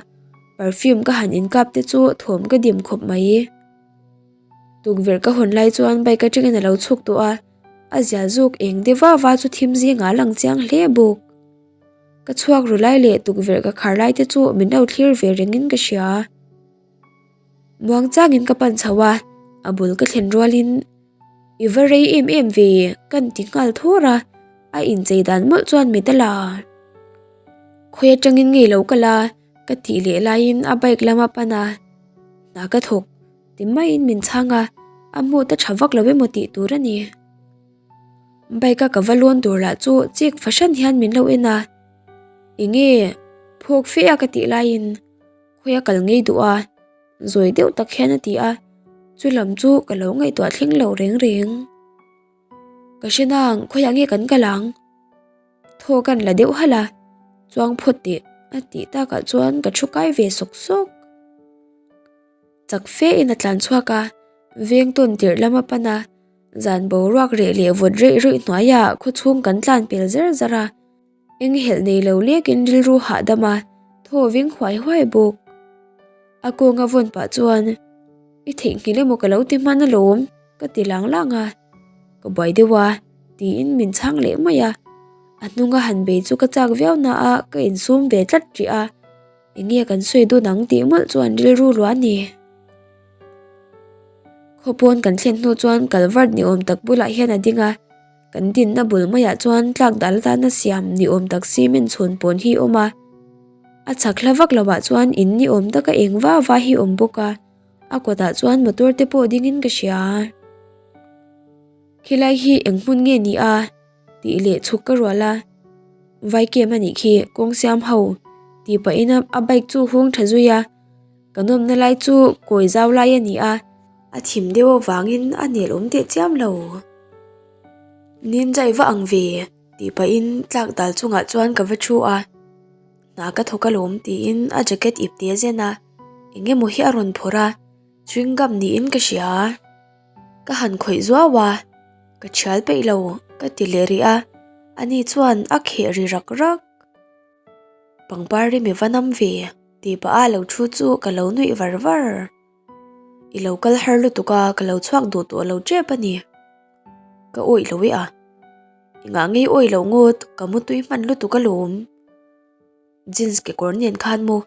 [SPEAKER 1] perfume ka han inkap te chu thawm ka dim khawp mai. Tukverh ka hawn lai chuan bike atangin a lo chhuk tawh a, a zial zawk eng deuh va va chu thim zingah a lang chiang hle bawk. Ka chhuak ru lai leh tukverh ka khar lai te chu min lo thlir ve rengin ka hria. Muang changin ka pan chho a, a bul ka thlen rualin I va rei em em ve kan ti nghal thawr a, a inchei dan mawlh chuan mit a la. Khawi atangin ngei lo kal a, ka tih leh laiin a bike lam a pan a, hna ka thawk ti maiin min chhang a, a mood a tha vak lo emaw tih tur a ni. Bike a ka va lawn tur lah chu chik fahran hian min lo en a, enge phawk fe a ka tih laiin khawi a kal ngei duh a. Zawi deuh tak hian a ti a, chu lam chu ka lo ngaihtuah thleng lo reng reng. Ka hre nang, khawiah nge kan kal ang? Thaw kan la deuh halh a, chuang phawt teh a tih takah chuan ka thu kai ve sawk sawk. Chak fe in a tlan chhuak a, veng tawn tirh lam a pan a, zan boruak reh leh vawt reih rawih hnuaiah khawchhung kan tlan pel zar zar a. Enghelh nei lo lekin rilru hahdam a, thaw ving huai huai bawk. A kawnga vawn pah chuan, I theihnghilh emaw ka lo ti hman alawm, ka ti lang lang a. Ka buai deuh a, tiin min chhang leh mai a. A hnunga han bei chu ka chak viau na a, ka insum ve tlat rih a. Enge kan sawi dawn ang tih mawlh chuan rilru luah a ni. Khawpawn kan thlen hnu chuan culvert ni awm tak bulah hian a ding a. Kan dinna bul maiah chuan tlak dal atana siam ni awm tak cement chhun pawn hi a awm a, a chhak hla vak lovah chuan in ni awm taka eng va va hi a awm bawk a, a kawtah chuan motor te pawh dingin ka hria. Khilai hi eng hmun nge ni a? tih leh chhuk ka rual a, vai kem a nih khi kawng siam ho tih pahin a bike chu hung tha zui a, kan awmna lai chu kawi zau lai a ni a. A thim deuh avangin a nel awm teh chiam lo. Ninja i va ang ve tih pahin tlak dal chungah chuan ka va thu a. Hna ka thawk alawm tiin a jacket ip te a zen a, eng emaw hi a rawn phawrh a, chewing gum niin ka hria. Ka han khawih zuau a, ka thial peih lo ka ti leh rih a, ani chuan a kheh ri rak rak. Pangpar ri mi va nam ve tih pah a lo thu chu ka lo nuih var var. I lo kal har lutuk a, ka lo chhuak duh tawh lo tep a ni. Ka awih lo e a. Engah ngei awih loh ngawt, ka mutui hman lutuk alawm. Jeans kekawr nen khan maw?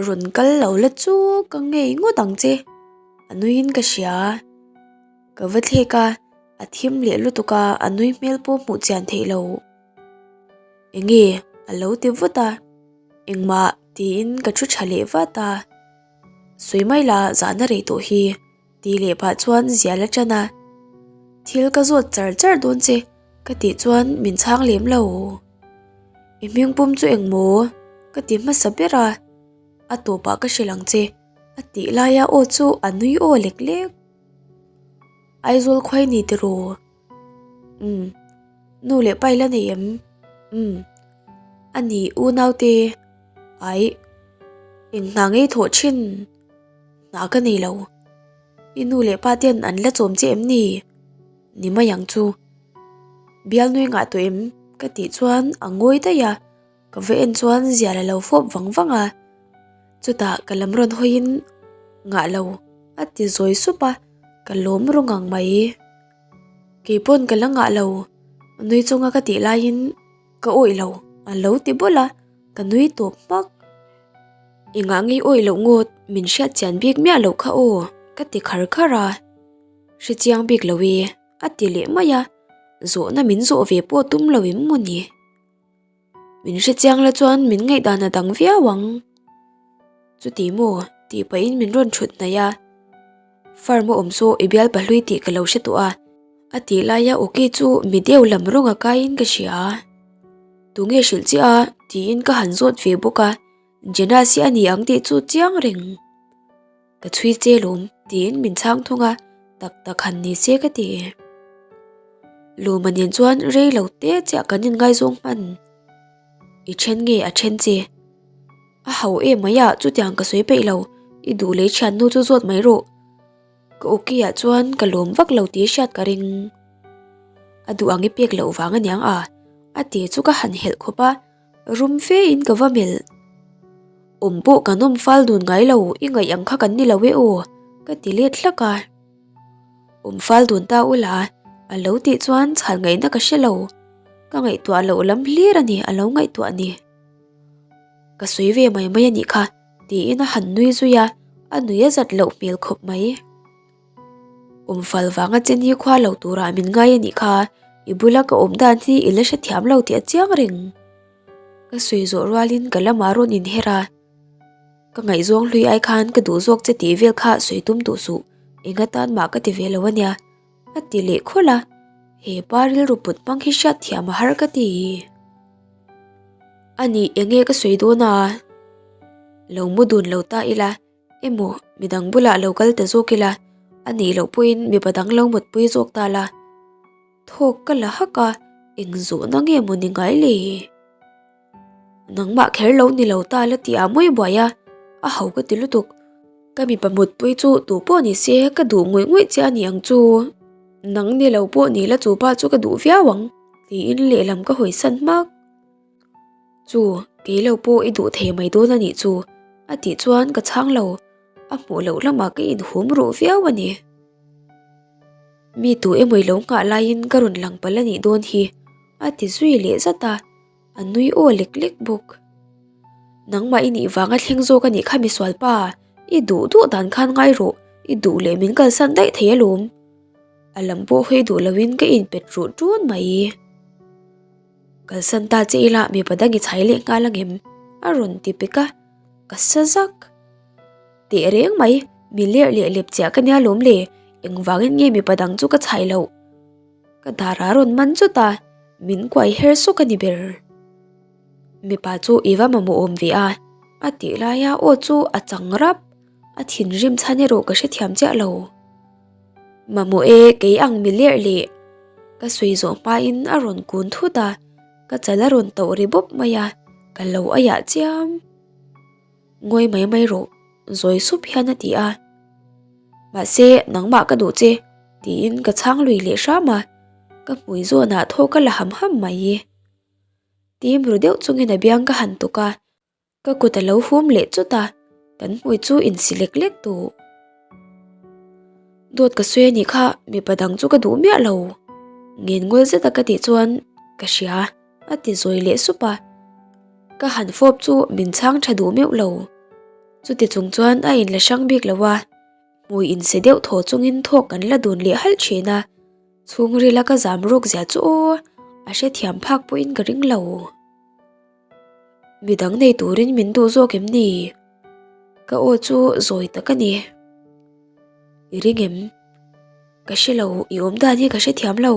[SPEAKER 1] Rawn kal lo la chu ka ngei ngawt ang che, a nuiin ka hria. Ka va thlek a, a thim leh lutuk a, a nui hmel pawh hmuh chian theih lo. Enge? A lo ti vut a, engmah tiin ka thu tha leh vat a. Sawi mai la, zahna rei tawh hi. Tih leh pah chuan zial a ṭan a, Thil ka zawt char char dawn che ka tih chuan min chhang lem lo. I hming pum chu eng maw? Ka ti hmasa ber a, a tawpah ka hrilh ang che a tih laia aw chu a nui aw lek lek. Aizawl khuai ni tiraw? Umm. Nu leh pa i la nei em? Umm. A ni unaute. Aih. Eng hna ngei thawh thin? Hna ka nei lo. I nu leh pa ten an la chawm che em ni? Ni mai ang chu. Bial nui ngah tawh em? Ka tih chuan a ngawi daih a, ka va en chuan zial a lo fawp vang vang a. Chutah ka lam rawn hawiin ngah lo a ti zawi sup a, ka lawm ru ngang mai. Keipawn ka la ngah lo, nui chunga ka tih laiin ka awih lo a lo ti bawlh a. Ka nui tawp hmak. Engah ngei awih loh ngawt min hriat chian bik miah loh kha aw ka ti khar khar a. Hre chiang bik lo e a ti leh mai a, zawhna min zawh ve pawh tum lo em maw ni? Min hre chiang la chuan min ngaihdan a dang viau ang. Chuti maw tih pahin min rawn thut hnaih a. Farm a awm saw i bial pahlui tih ka lo hre tawh a, a tih laia awki chu mi deuh lam rawng a kaiin ka hria. Tunge hrilh che a? tiin ka han zawt ve bawk a, Jenas hi a ni ang tih chu chiang reng. Ka chhui che lawm tiin min chhang thung a, tak tak han ni se ka ti. Lawma nen chuan rei lo te chiah kan inngaizawng hman. I then nge a then che? A hau em mai a, chutiang ka sawi peih lo, i duh lei thiannu chu zawt mai rawh. Ka awkiah chuan ka lawm vak lo tih hriat ka ring. A duh ang i pek loh vang aniang a, a ti chu ka han helh khawp a, rum fe in ka va melh. Awm pawh kan awm fal dun ngai lo, i ngaih ang kha kan ni lo e aw, ka ti let hlak a. Awm fal dun ta ula, a lo tih chuan chhan ngaihna ka hre lo. Ka ngaihtuah loh lam hlir a ni a lo ngaihtuah ni. Ka sawi ve mai mai a nih kha tiin a han nui zui a, a nui a zat loh hmel khawp mai. Awmfal vanga chen hi khua lo turah min ngai a nih kha, i bula ka awm dan hi i la hrethiam lo tih a chiang reng. Ka sawi zawh rualin ka lamah rawn inher a, ka ngaihzawng hlui ai khan ka duh zawk che tih vel kha sawi tum duh suh, eng atan mah ka ti ve lo a nia. A ti leh khawlh a, he pa rilru put hmang hi hriat thiam a har ka ti. A nih enge ka sawi dawn a? Lo mu dun lo ta ila, emaw midang bulah lo kal ta zawk ila, a nih loh pawhin mipa dang lo mutpui zawk ta la. Thawk ka la hak a, eng zawhna nge maw ni ngai le? Nangmah kher lo ni lo ta la tih ah mawi buai a, a ho ka ti lutuk. Ka mipa mutpui chu tu pawh ni se ka duh ngawih ngawih che a ni ang chu. Nang ni lo pawh ni la chu pa chu ka duh viau ang tiin lehlam ka hawi san hmak. Chu kei lo pawh i duh thei mai dawn a nih chu a tih chuan ka chhang lo, a hmuh loh lamah ka inhum ruh viau a ni. Mi tu emaw i lo nghah laiin ka rawn lang palh a nih dawn hi a ti zui leh zat a. A nui aw lek lek bawk. Nangmah i nih vanga thleng zawk a nih kha misual pa, i duh duh dan khan ngai rawh, i duh leh min kalsan daih thei alawm. A lam pawh hawi duh loin ka inpet ruh ṭun mai. Kalsan ta che ila mipa dang i chhai leh nghal angem? A rawn ti pek a, ka sa zak. Teh reng mai, mi lerh leh lep chiah ka nia lawm le, engvangin nge mipa dang chu ka chhai loh? Ka dar a rawn man chut a, min kuai her sawk a ni ber. Mipa chu i va mamawh awm ve a, a tih laia aw chu a chang rap. A thinrim chhan erawh ka hrethiam chiah lo. Mamawh e, kei ang mi lerh leh ka sawi zawh hmain a rawn kun thut a, ka chal a rawn tauh ri bawp mai a, ka lo aiah chiam. Ngawi mai mai rawh, zawi sup hian a ti a. Mahse, nangmah ka duh che, tiin ka chhang lui leh hram a, ka hmui zawnah thaw ka la ham ham mai. Tim ru deuh chungin a biang ka han tuk a, ka kut a lo hum leh chut a, kan hmui chu insi lek lek tawh. Dawt ka sawi anih kha mipa dang chu ka duh miah lo. Ngen ngawl zeta ka tih chuan ka hria a ti zawi leh sup a. Ka han fawp chu min chhang tha duh meuh lo. Chuti chung chuan a inla hrang bik lo a, hmui inse deuh thaw chungin thawk kan la dun leh halh thin a. Chhungrila ka zam rawk zia chu aw, a hrethiam phak pawhin ka ring lo. Midang nei turin min duh zawk em ni? Ka aw chu zawi tak a ni. I ring em? Ka hre lo, i awm dan hi ka hrethiam lo.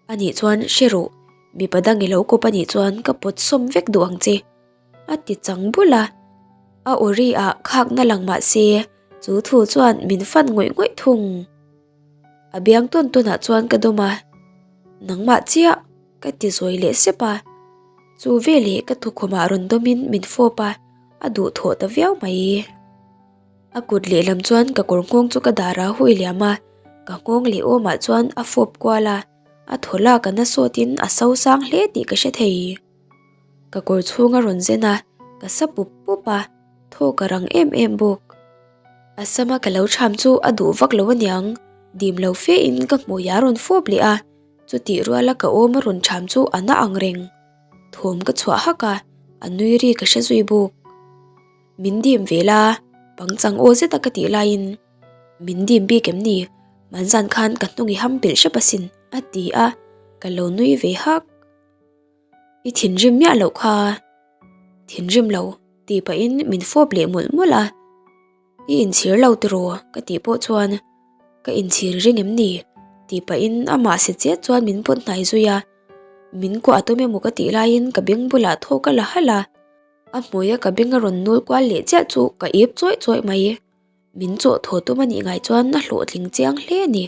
[SPEAKER 1] Anih chuan hre rawh, mipa dang i lo kawp anih chuan ka pawt sawm vek duh ang che. A ti chang bul a, a aw ri ah khakna lang mah se chu thu chuan min fan ngawih ngawih thung. A biang tawn tawn ah chuan ka dawm a, nangmah chiah ka ti zawi leh sep a, chu veleh ka thukhawm ah rawn dawm in min fawp a, a duhthawh ta viau mai. A kut lehlam chuan ka kawr nghawng chu ka dar a hui liam a, ka nghawng leh awm ah chuan a fawp kual a, a thaw lak a na sawt in a so sang hle tih ka hre thei. Ka kawr chhung a rawn zen a, ka sa pup pup a, thaw ka rang em em bawk. A sama ka lo cham chu a duh vak lo aniang, dim lo fe in ka hmui a rawn fawp leh a, chutih ruala ka awm a rawn cham chu a na ang reng. Thawm ka chhuah hak a, a nui ri ka hre zui bawk. Min dim ve la, pangchang aw zeta ka tih laiin, Min dim bik em ni? Manzan khan ka hnung i ham pilh hrep asin, a ti a, ka lo nui ve hak. I thinrim miah loh kha. Thinrim lo, tih pahin min fawp leh mawlh mawlh a. I inchhir lo tiraw? ka tih pawh chuan Ka inchhir ring em ni? tih pahin amah si chet chuan min pawt hnai zui a. Min kuah tum emaw ka tih laiin ka beng bulah thaw ka la halh a. A hmuia ka beng a rawn nul kual leh chiah chu ka ip chawih chawih mai. Min chawh thaw tum a nih ngai chuan a hlawhtling chiang hle a ni.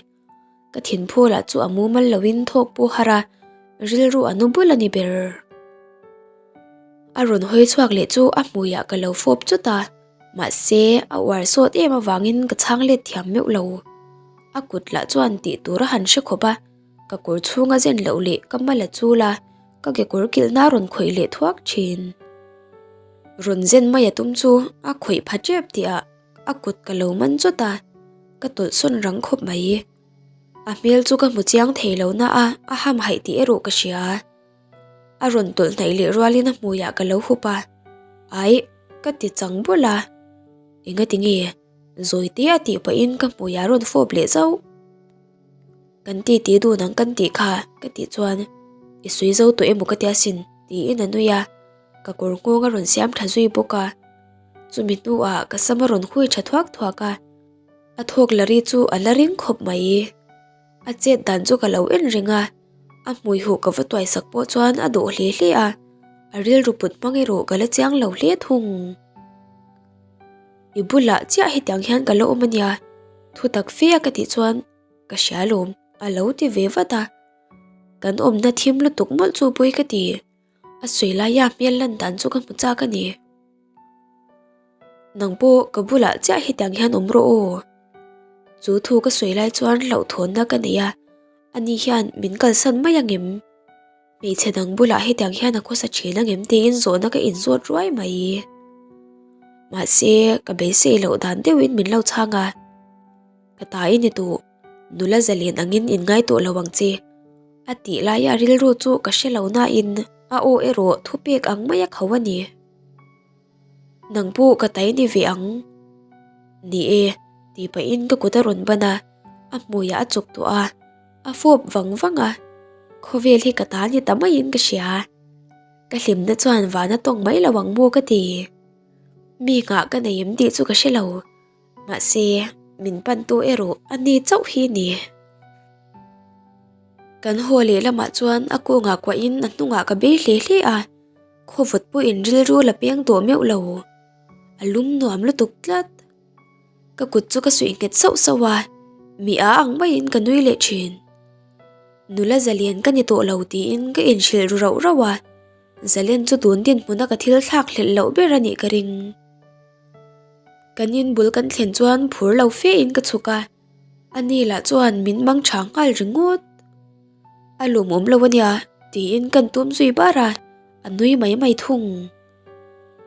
[SPEAKER 1] Ka thinphu lah chu a mumal loin thawk pawh har a, rilru a nu bul a ni ber. A rawn hawi chhuak leh chu a hmuiah ka lo fawp chut a, mahse a uar sawt em avangin ka chhang let thiam meuh lo. A kut lah chuan tih tur a han hre khawp a, ka kawr chhung a zen loh leh ka mal a chul a, ka kekawr kilhna a rawn khawih leh thuak thin. Rawn zen mai a tum chu a khawih pha tep tih ah a kut ka lo man chawt a, ka tawlh sawn rang khawp mai. A hmel chu ka hmu chiang thei lo na a, a hamhaih tih erawh ka hria. A rawn tawlh hnaih leh rualin a hmuiah ka lo hup a, Aih, ka ti chang bul a. Engati nge? Zawi te a tih pahin ka hmuiah a rawn fawp leh zauh. Kan ti ti dun ang kan tih kha ka tih chuan i sawi zo tawh emaw ka tia sin tiin a nui a, ka kawr nghawng a rawn siam tha zui bawk a. Chumi hnuah ka sam a rawn hui tha thuak thuak a, a thawk la ri chu a la ring khawp mai. A chet dan chu ka lo en reng a, a hmui huh ka va tuai sak pawh chuan a dawh hle hle a, a rilru put hmang erawh ka la chiang lo hle thung. I bulah chiah hetiang hian ka la awm a nia, thu tak fe a ka tih chuan ka hria lawm a lo ti ve vat a. Kan awmna thim lutuk mawlh chu pawi ka ti, a sawi laia hmel lan dan chu ka hmu chak a ni. Nang pawh ka bulah chiah hetiang hian awm rawh aw. Chu thu ka sawi lai chuan hlauhthawnna ka nei a, ani hian min kalsan mai angem? Hmeichhe dang bulah hetiang hian a khawsa thin angem tiin zawhna ka inzawt ruai mai. Mahse, ka beisei loh dan deuhin min lo chhang a. Ka ta i ni duh, nula zalen angin inngai tawh lo ang che. A tih laia rilru chu ka hre lo nain a aw erawh thupek ang mai a kho a ni. Nang pawh ka tai ni ve ang. Ni e, tih pahin ka kut a rawn ban a, a hmuiah a chuk tawh a. A fawp vang vang a, khawvel hi ka ta ni ta maiin ka hria. Ka hlimna chuan van a tawng mai lo ang maw ka ti. Mi nghah ka nei em tih chu ka hre lo, mahse min pantu erawh a ni chauh hi ni. Kan haw leh lamah chuan a kawngah kuahin a hnungah ka bei hle hle a, khawvawt pawhin rilru la peng tawh meuh lo. A lum nuam lutuk tlat. Ka kut chu ka suih nghet sauh sauh a, mi a ang maiin ka nui leh thin. Nula zalian ka ni tawh lo tiin ka inhrilh ru rauh rauh a, zalen chu tun dinhmuna ka thil thlak hlelh loh ber a nih ka ring. Kan inbul kan thlen chuan phur lo fe in ka chhuk a, ani lah chuan min mang tha nghal ringawt. A lawmawm lo ania tiin kan tum zui bar a, a nui mai mai thung.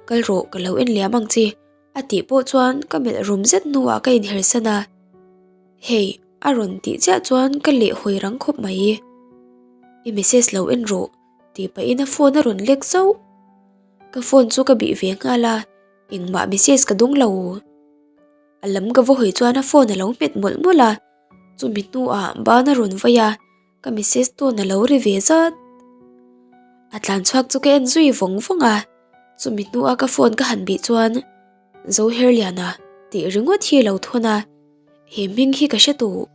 [SPEAKER 1] Kal rawh ka lo en liam ang che a tih pawh chuan ka melh rum zet hnuah ka inhersan a, Hei a rawn tih chiah chuan ka leh hawi rang khawp mai. I message lo en rawh tih pahin a phone a rawn lek zauh. Ka phone chu ka bih ve nghal a, engmah message ka dawng lo. A lam ka va hawi chuan a phone a lo hmet mawlh mawlh a, chumi hnuah ban a rawn vai a, ka message tawn a lo ri ve zat. A tlan chhuak chu ka en zui vawng vawng a, chumi hnua ka phone ka han bih chuan Zoherliana tih ringawt hi a lo thawn a, he hming hi ka hre tawh.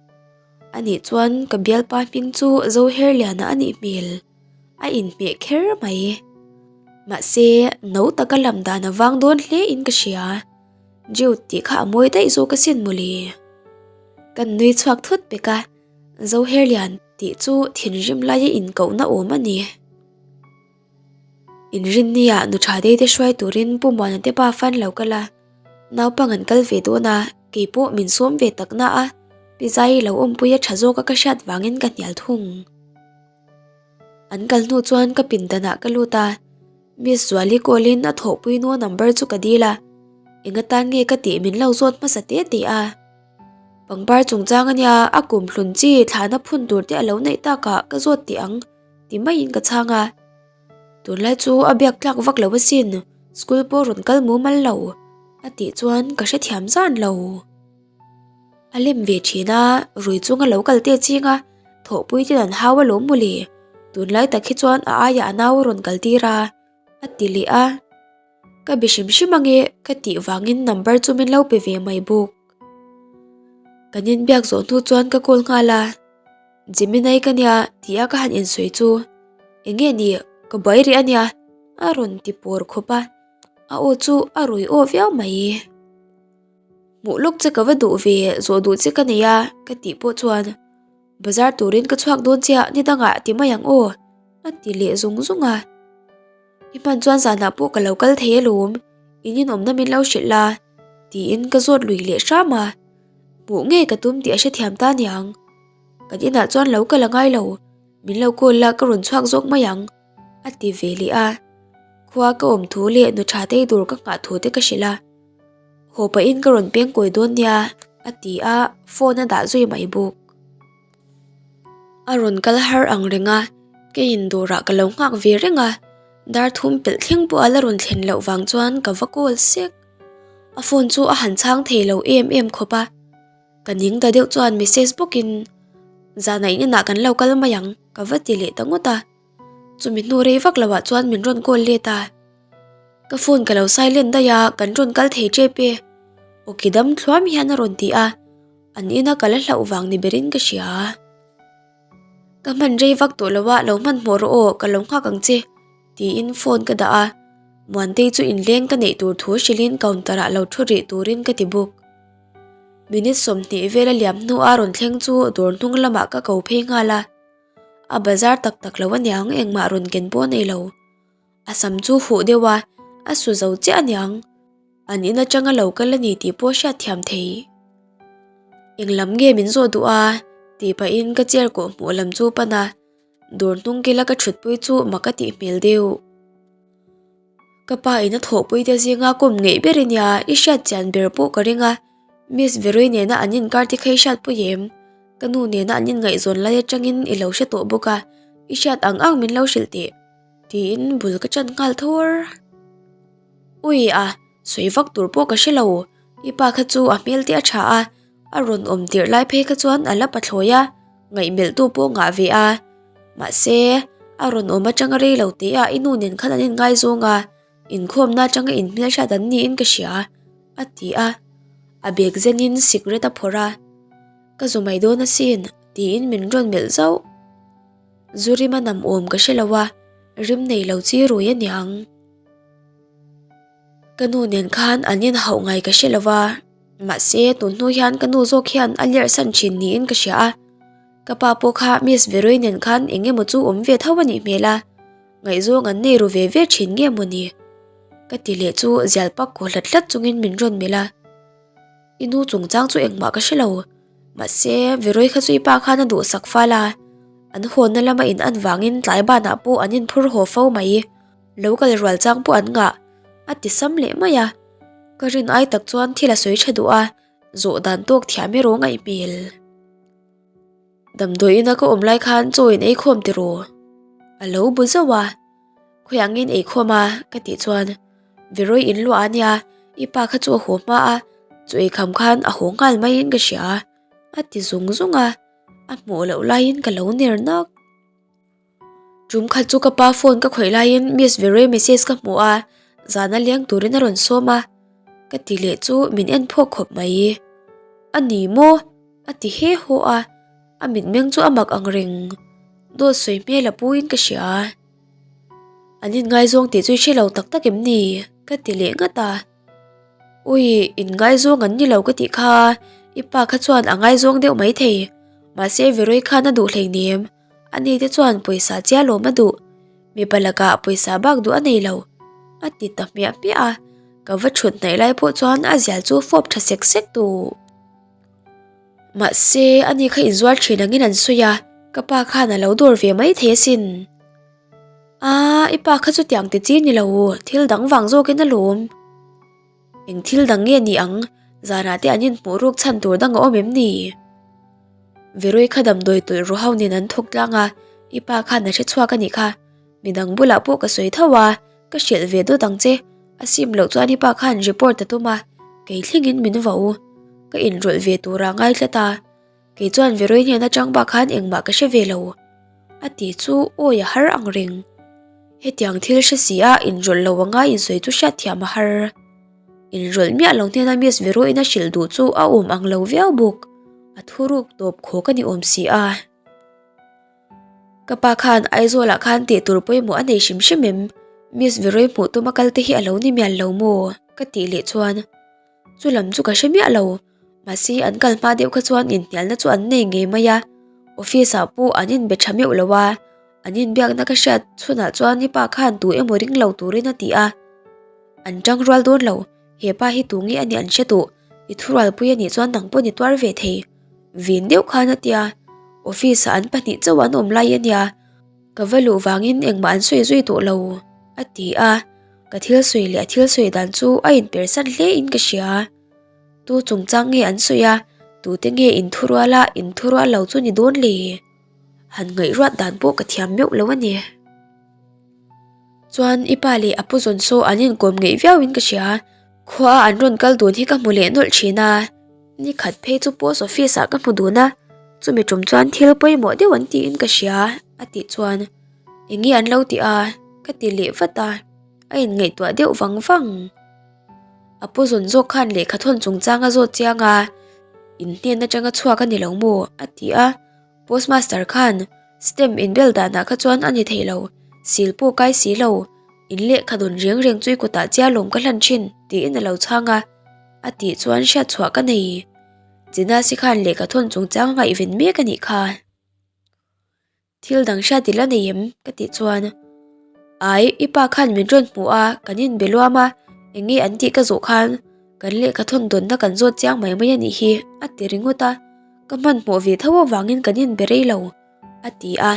[SPEAKER 1] Anih chuan ka bialpa hming chu Zoherliana a nih hmel. A inhmeh kher mai. Mahse, no taka lam dan a vang dawn hle in ka hria. Jude tih kha a mawi daih zawk asin mawle. Kan nui chhuak thut pek a, Zoherlian tih chu thinrim laia inkohna awm a ni. Inrinnia nu tha dei te hruai turin Pu Muana te pa fan lo kal a, naupang an kal ve dawn a, keipawh min sawm ve tak na a, Pi Zaii lo awmpui a tha zawk a ka hriat vangin ka hnial thung. An kal hnu chuan ka pindanah ka lut a, Miss Zuali call in a thawhpui nu number chu ka dil a, eng atan nge ka tih min lo zawt hmasa te te a. Pangpar chungchang ania a kum hlun chi thlahna phun tur te a lo neih takah ka zawt teh ang ti maiin ka chhang a. Tunlai chu a biak tlak vak lo asin, school pawh rawn kal mumal lo a tih chuan ka hrethiam zan lo. A lem ve thin a, rui chunga lo kal te ching a, thawhpui ten an hau alawm mawle, tunlai tak hi chuan a aiah a nau a rawn kal tir a, a ti leh a. Ka be hrim hrim ange ka tih vangin number chu min lo pe ve mai bawk. Kan inbiak zawh hnu chuan ka call nghal a, Gemini ka nia tia ka han insawi chu eng nge ni ka buai rih ania a rawn ti pawr khawp a, a aw chu a rawi aw viau mai. Hmuh lawk che ka va duh ve, zawh duh che ka nei a, ka tih pawh chuan bazar turin ka chhuak dawn chiah ni dangah ti mai ang aw, a ti leh zung zung a. I hman chuan zanah pawh ka lo kal thei alawm, in inawmna min lo hrilh la, tiin ka zawt lui leh hram a. Hmuh ngei ka tum tih a hrethiam ta niang. Kan inah chuan lo kal a ngai lo, min lo call la ka rawn chhuak zawk mai ang. A ti ve leh a, khua ka awm thu leh nu tha tei dur ka nghah thu te ka hrilh a, haw pahin ka rawn peng kawi dawn nia a ti a, phone a dah zui mai bawk. A rawn kal har ang reng a, keiin dawrah ka lo nghak ve reng a, dar thum pelh thleng pawh a la rawn thlen loh vang chuan ka va call sek. A phone chu a han chhang thei lo em em khawp a. Ka ning ta deuh chuan message bawkin zanah in inah kan lo kal mai ang ka va ti leh ta ngawt a. Chumi hnu rei vak loah chuan min rawn call let a. Ka phone ka lo silent daih a, kan rawn kal thei tep e. Awki dam thluam hian a rawn ti a, an ina ka la hlauh vang ni berin ka hria. Ka hman rei vak tawh lo a, lo hmanhmawh rawh aw, ka lo nghak ang che tiin phone ka dah a. Muantei chu inleng ka neih tur thu hrilhin counter ah lo thu rih turin ka ti bawk. Minute 20 vel a liam hnu a rawn thleng chu dawr hnung lamah ka ko phei nghal a. A bazar tak tak lo aniang engmah rawn ken pawh a nei lo. A sam chu huh deuh a, a su zo chiah aniang. An in atanga lo kal a ni tih pawh hriat thiam thei. Eng lam nge min zawh duh a? tih pahin ka chair kawh hmuh lam chu pan a, dawr hnung kila ka thutpui chu mak a tih hmel deuh. Ka pa in a thawhpui te zinga kawm ngeih ber i nia, i hriat chian ber pawh ka ring a, Miss Verui nena an inkar te kha i hriat pawh em? Ka nu nena an inngaihzawn lai atangin i lo hre tawh bawk a, i hriat ang ang min lo hrilh teh. Tiin bul ka chan nghal thawr. Ui a, sawi vak tur pawh ka hre lo, i pa kha chu a hmel te a tha a, a rawn awm tirh lai phei kha chuan a la pathlawi a, ngaihmelh tu pawh ngah ve a. Mahse, a rawn awm atanga rei lo teh a i nu nen khan an inngaizawng a, inkhawmna atanga inhmelhriat an niin ka hria, a ti a. A bag zenin sikret a phawrh a, Ka zu mai dawn asin, tiin min rawn melh zauh. Zu rim a nam awm ka hre lo a, rim nei lo chi rui a niang. Ka nu nen khan an inhauh ngai ka hre lo a. Mahse, tun hnu hian ka nu zawk hian a lerh san thin niin ka hria a. Ka pa pawh kha Miss Veroi nen khan eng emaw chu awm ve tho a nih hmel a, ngaihzawng an nei ru ve ve thin nge maw ni? Ka ti leh chu zial pak kaw hlat hlat chungin min rawn melh a. I nu chungchang chu engmah ka hre lo, mahse Veroi kha chu i pa khan a duhsak fal a, an hawnna lama in an vangin tlai banah pawh an inphur haw fo mai. Lo kal rual chang pawh an ngah, a ti sam leh mai a. Ka rin ai tak chuan thil a sawi tha duh a, zawh dan tawk thiam erawh ngaih hmel. Damdawi ina ka awm lai khan chaw in ei khawm tiraw? A lo bu zauh a, Khawiah nge in ei khawm a? ka tih chuan Veroi in luah a nia, i pa kha chu a haw hma a, chaw ei kham khan a haw nghal maiin ka hria a, a ti zung zung a, a hmuh loh laiin ka lo ner nawk. Tum khat chu ka pa phone ka khawih laiin Miss Veroi message ka hmu a, zana leng turin a rawn sawm a, ka ti leh chu min en phawk khawp mai. A ni maw? A ti he haw a, a mitmeng chu a mak ang reng. Dawt sawi hmel a pu in ka hria. An inngaizawng tih chu i hre lo tak tak em ni? Ka ti leh ngat a. Ui, inngaizawng an ni lo ka tih kha, i pa kha chuan a ngaizawng deuh maithei. Mahse Veroi khan a duh hleinem. Ani te chuan pawisa chia lawm a duh, mipa lakah pawisa bak duh a nei lo, a ti ta hmiah hmiah a, ka va thut hnaih lai pawh chuan a zial chu fawp tha sek sek duh. Mahse, ani kha inzuar thin angin an sawi a, ka pa khan a lo dawr ve mai thei asin. Aa, i pa kha chutiang ti chi ni lo, thil dang vang zawkin a lawm. Eng thil dang nge ni ang? Zanah te an inhmuh ruk chhan tur dang a awm em ni? Veroi kha damdawi tawlh ru ho nen an thawk tlang a, i pa khan a hre chhuak a nih kha. Midang bulah pawh ka sawi tho a, ka hrilh ve dawt ang che. A sim loh chuan i pa khan report a tum a, kei thlengin min vau. Ka inrawlh ve tura ngai tlat a. Kei chuan Veroi hnen atang bak khan engmah ka hre ve lo, a ti chu awi a har ang reng. Hetiang thil hre si a inrawlh lo anga insawi chu hriatthiam a har. Inrawlh miah lo hnena Miss Veroin a hrilh duh chu a awm ang lo viau bawk, a thuruk tawp khawk a ni awm si a. Ka pa khan Aizawlah khan tih tur pawimawh a nei hrim hrim em? Miss Veroi hmuh tuma kal te hi a lo ni mial lo maw? ka tih leh chuan chu lam chu ka hre miah lo. Mahse an kal hma deuh kha chuan inhnialna chu an nei ngei mai a, office ah pawh an inbe tha meuh lo a, an inbiakna ka hriat chhunah chuan i pa khan tu emaw ring lo turin a ti a, an tang rual dawn lo, he pa hi tu nge a nih an hre duh, i thurualpui a nih chuan nang pawh ni tuar ve thei, vin deuh khan a tia, office ah an pahnih chauh an awm lai a nia, ka va luh vangin engmah an sawi zui tawh lo, a ti a, ka thil sawi leh a thil sawi dan chu a inpersan hle in ka hria. Tu chungchang nge an sawi a, tute nge inthurual a, inthurual lo chu ni dawn le? Han ngaihruat dan pawh ka thiam meuh lo a ni. Chuan i pa leh a pu zawn saw an inkawm ngeih viauin ka hria, khua a an rawn kal dun hi ka hmu leh nawlh thin a, ni khat phei chu post office ah ka hmu dun a, chumi tum chuan thil pawimawh deuh an tiin ka hria a tih chuan eng nge an lo tih a ka ti leh vat a, a inngaihtuah deuh vang vang. A pu zawn zawk khan lehkha thawn chungchang a zawt chiang a, in hnen atanga chhuak a ni lo maw? a ti a. Postmaster khan stamp inbel danah kha chuan a ni thei lo, sil pawh kai si lo, in lehkha dawn reng reng chu i kutah chiah lawm ka hlan thin tiin a lo chhang a, a tih chuan hriatchhuah ka nei. Jinasi khan lehkha thawn chungchang a ngaihven mek a nih kha. Thil dang hriat i la nei em? ka tih chuan Ai, i pa khan min rawn hmuh a, kan inbe luam a, eng nge an tih ka zawh khan kan lehkha thawn dawnna kan zawt chiang mai mai a nih hi a ti ringawt a, ka hmanhmawh ve tho avangin kan inbe rei lo a ti a,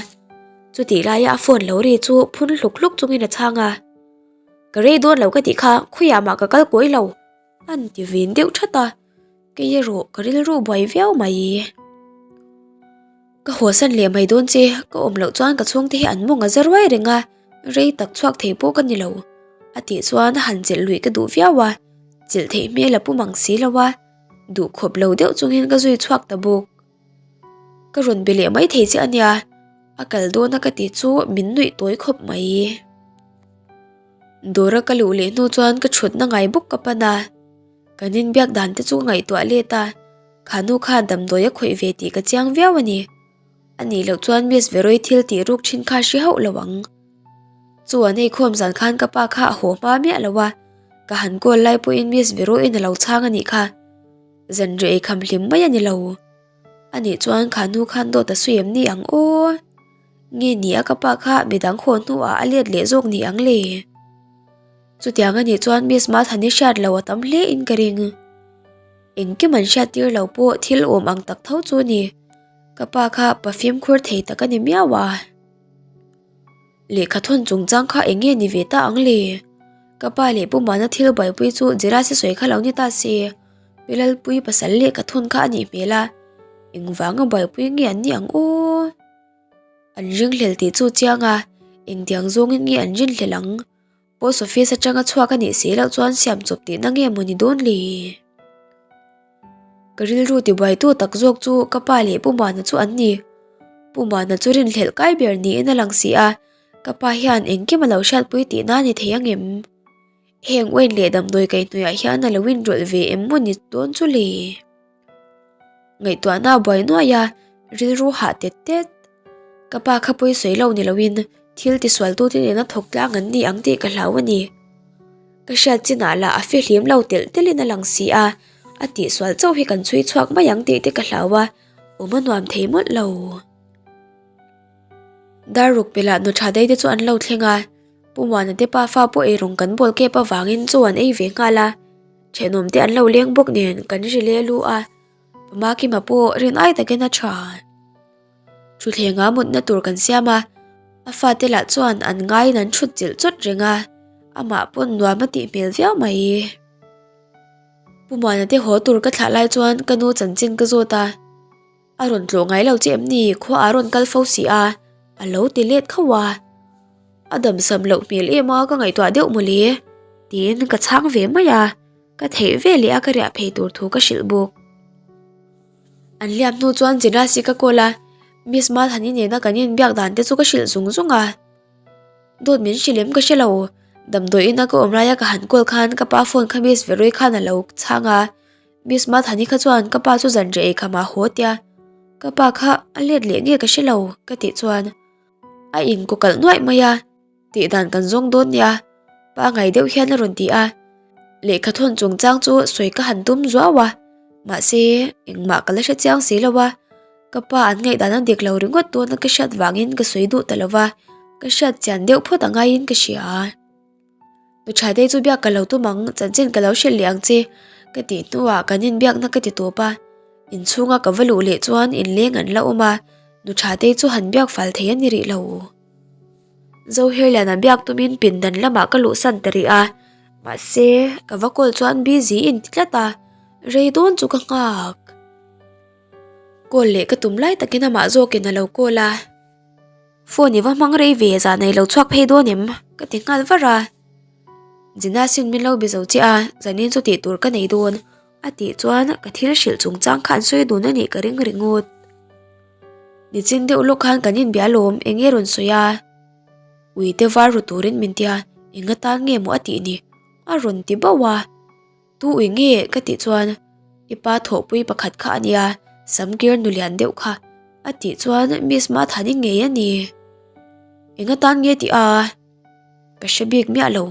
[SPEAKER 1] chutih laia a phone lo ri chu phun hluk hluk chungin a chhang a, Ka rei dawn lo ka tih kha khawiah mah ka kal kawi lo a ni ti vin deuh that a, kei erawh ka rilru buai viau mai. Ka hawsan leh mai dawn che, ka awm loh chuan ka chhungte hi an mawng a za ruai reng a, rei tak chhuak thei pawh ka ni lo. A tih chuan a han chelh luih ka duh viau a, chelh theih hmel a pu mang si lo a, duh khawp lo deuh chungin ka zui chhuak ta bawk. Ka rawn be leh mai thei che a nia, a kal dawn a ka tih chu min nuih tawi khawp mai. Dawra ka luh leh hnu chuan ka thutna ngai bawk ka pan a, kan inbiak dan te chu ka ngaihtuah let a, kha nu khan damdawi a khawih ve tih ka chiang viau a ni. A nih loh chuan Miss Veroi thil tih ruk thin kha hre hauh lo ang. Chu an eikhawm zan khan ka pa kha a haw hma miah lo a, ka han call lai pawhin Miss Veroin a lo chhang a nih kha. Zanriah ei kham hlim mai a ni lo. A nih chuan kha nu khan dawt a sawi em ni ang aw? Nge ni a ka pa kha midang haw hnuah a let leh zawk ni ang le? Chutiang a nih chuan Miss Mathani hriat lo a tam hle in ka ring. Engkim an hriat tir lo pawh thil awm ang tak tho chu a ni. Ka pa kha pa fimkhur thei tak a ni miau a. Lehkha thawn chungchang kha eng nge ni ve ta ang le? Ka pa leh Pu Mana thil buaipui chu Jirasi sawi kha lo ni ta se, Pi Lalpui pasal lehkha thawn kha a nih hmel a, engvanga buaipui nge an nih ang aw? An ringhlel tih chu chiang a, engtiang zawngin nge an rinhlel ang? Post office atanga chhuak a nih si loh chuan siam chawp tihna nge maw ni dawn le? Ka rilru tibuaitu tak zawk chu ka pa leh Pu Muana chu an ni. Pu Muana chu rinhlelh kai ber niin a lang si a, ka pa hian engkim a lo hriatpui tihna a ni thei ang em? Heng uain leh damdawi kaihhnawihah hian a lo inrawlh ve em maw ni dawn chu le? Ngaihtuahna a buai nuai a, rilru hah tet tet. Ka pa kha pawi sawi lo ni loin thil tisualtute nena thawk tlang an ni ang tih ka hlau a ni. Ka hriat chinah lah a fihlim lo telh telhin a lang si a, a tihsual chauh hi kan chhui chhuak mai ang tih te ka hlau a, awm a nuam thei mawlh lo. Dar ruk pelah nu tha dei te chu an lo thleng a, Pu Muana te pa fa pawh eirawng kan bawl kep avangin chaw an ei ve nghal a, thenawm te an lo leng bawk nen kan ri le lu a, Pama Kima pawh rin ai takin a tha. Thuthlengah mutna tur kan siam a, a fate lah chuan an ngaiin an thut chilh chawt reng a, amah pawn nuam a tih hmel viau mai. Pu Muana te haw tur ka thlah lai chuan ka nu chanchin ka zawt a, a rawn tlawh ngai lo che em ni khua a rawn kal fo si a, a lo ti let khauh a. A damsam loh hmel em a ka ngaihtuah deuh mawle tiin ka chhang ve mai a, ka theih ve leh a ka riah phei tur thu ka hrilh bawk. An hliam hnu chuan Jenasi ka call a, Miss Malhani nena kan inbiak dan te chu ka hrilh zung zung a. Dawt min hrilh em ka hre lo, damdawi ina ka awm laia ka han call khan ka pa phone kha Miss Veroi khan a lo chhang a, Miss Malhani kha chuan ka pa chu zanriah ei khamah a haw tia, ka pa kha a let leh nge ka hre lo ka tih chuan a inkukalh nuaih mai a. Tih dan kan zawng dawn nia, pangai deuh hian a rawn ti a. Lehkha thawn chungchang chu sawi ka han tum zuau a, mahse engmah ka la hre chiang si lo a. Ka pa an ngaihdan a dik lo ringawt tuna ka hriat vangin ka sawi duh ta lo va, ka hriat chian deuh phawt a ngaiin ka hria. Nu tha te chu biak ka lo tum ang, chanchin ka lo hrilh leh ang che, ka tih hnuah kan inbiakna ka ti tawp a. Inchhunga ka va luh leh chuan inleng an la awm a, nu tha te chu han biak fal thei a ni rih lo. Zohirliana biak tumin pindan lamah ka luhsan ta rih a, mahse ka va call chuan busy in ti tlat a, rei dawn chu ka nghak. Call leh ka tum lai takin amah zawkin a lo call a, phone i va hmang rei ve zah nei lo chhuak phei dawn em? ka ti nghal var a, Jinasin min lo be zo chiah a, zanin chu tih tur ka nei dawn a tih chuan ka thil hrilh chungchang kha an sawi dun a nih ka ring ringawt. Nichin deuh lawk khan kan inbia alawm eng nge rawn sawi a? Ui te var ru turin min tia eng atan nge maw a tih ni? A rawn ti bauh a. Tu ui nge ka tih chuan i pa thawhpui pakhat kha a nia Samkir nulian deuh kha a tih chuan Miss Mathani ngei a ni. Eng atan nge tih a? Ka hre bik miah lo,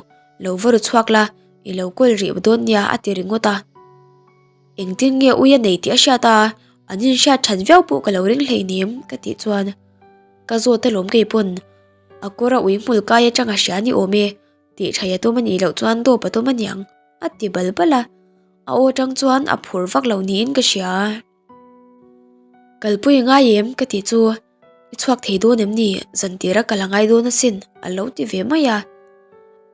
[SPEAKER 1] lo va ru chhuak la i lo kawl rih dawn nia a ti ringawt a. Engtin nge ui a nei tih a hriat a, an inhriat that viau pawh ka lo ring hleinem ka tih chuan ka zawt alawm kei pawn a kawr a ui hmul kai atang a hria ni awm e tih thaih a tum a nih loh chuan dawp a tum a niang a ti bal bal a, a aw atang chuan a phur vak lo niin ka hria. Kalpui ngai em ka tih chu i chhuak thei dawn em ni zan tira ka la ngai dawn asin a lo ti ve mai a,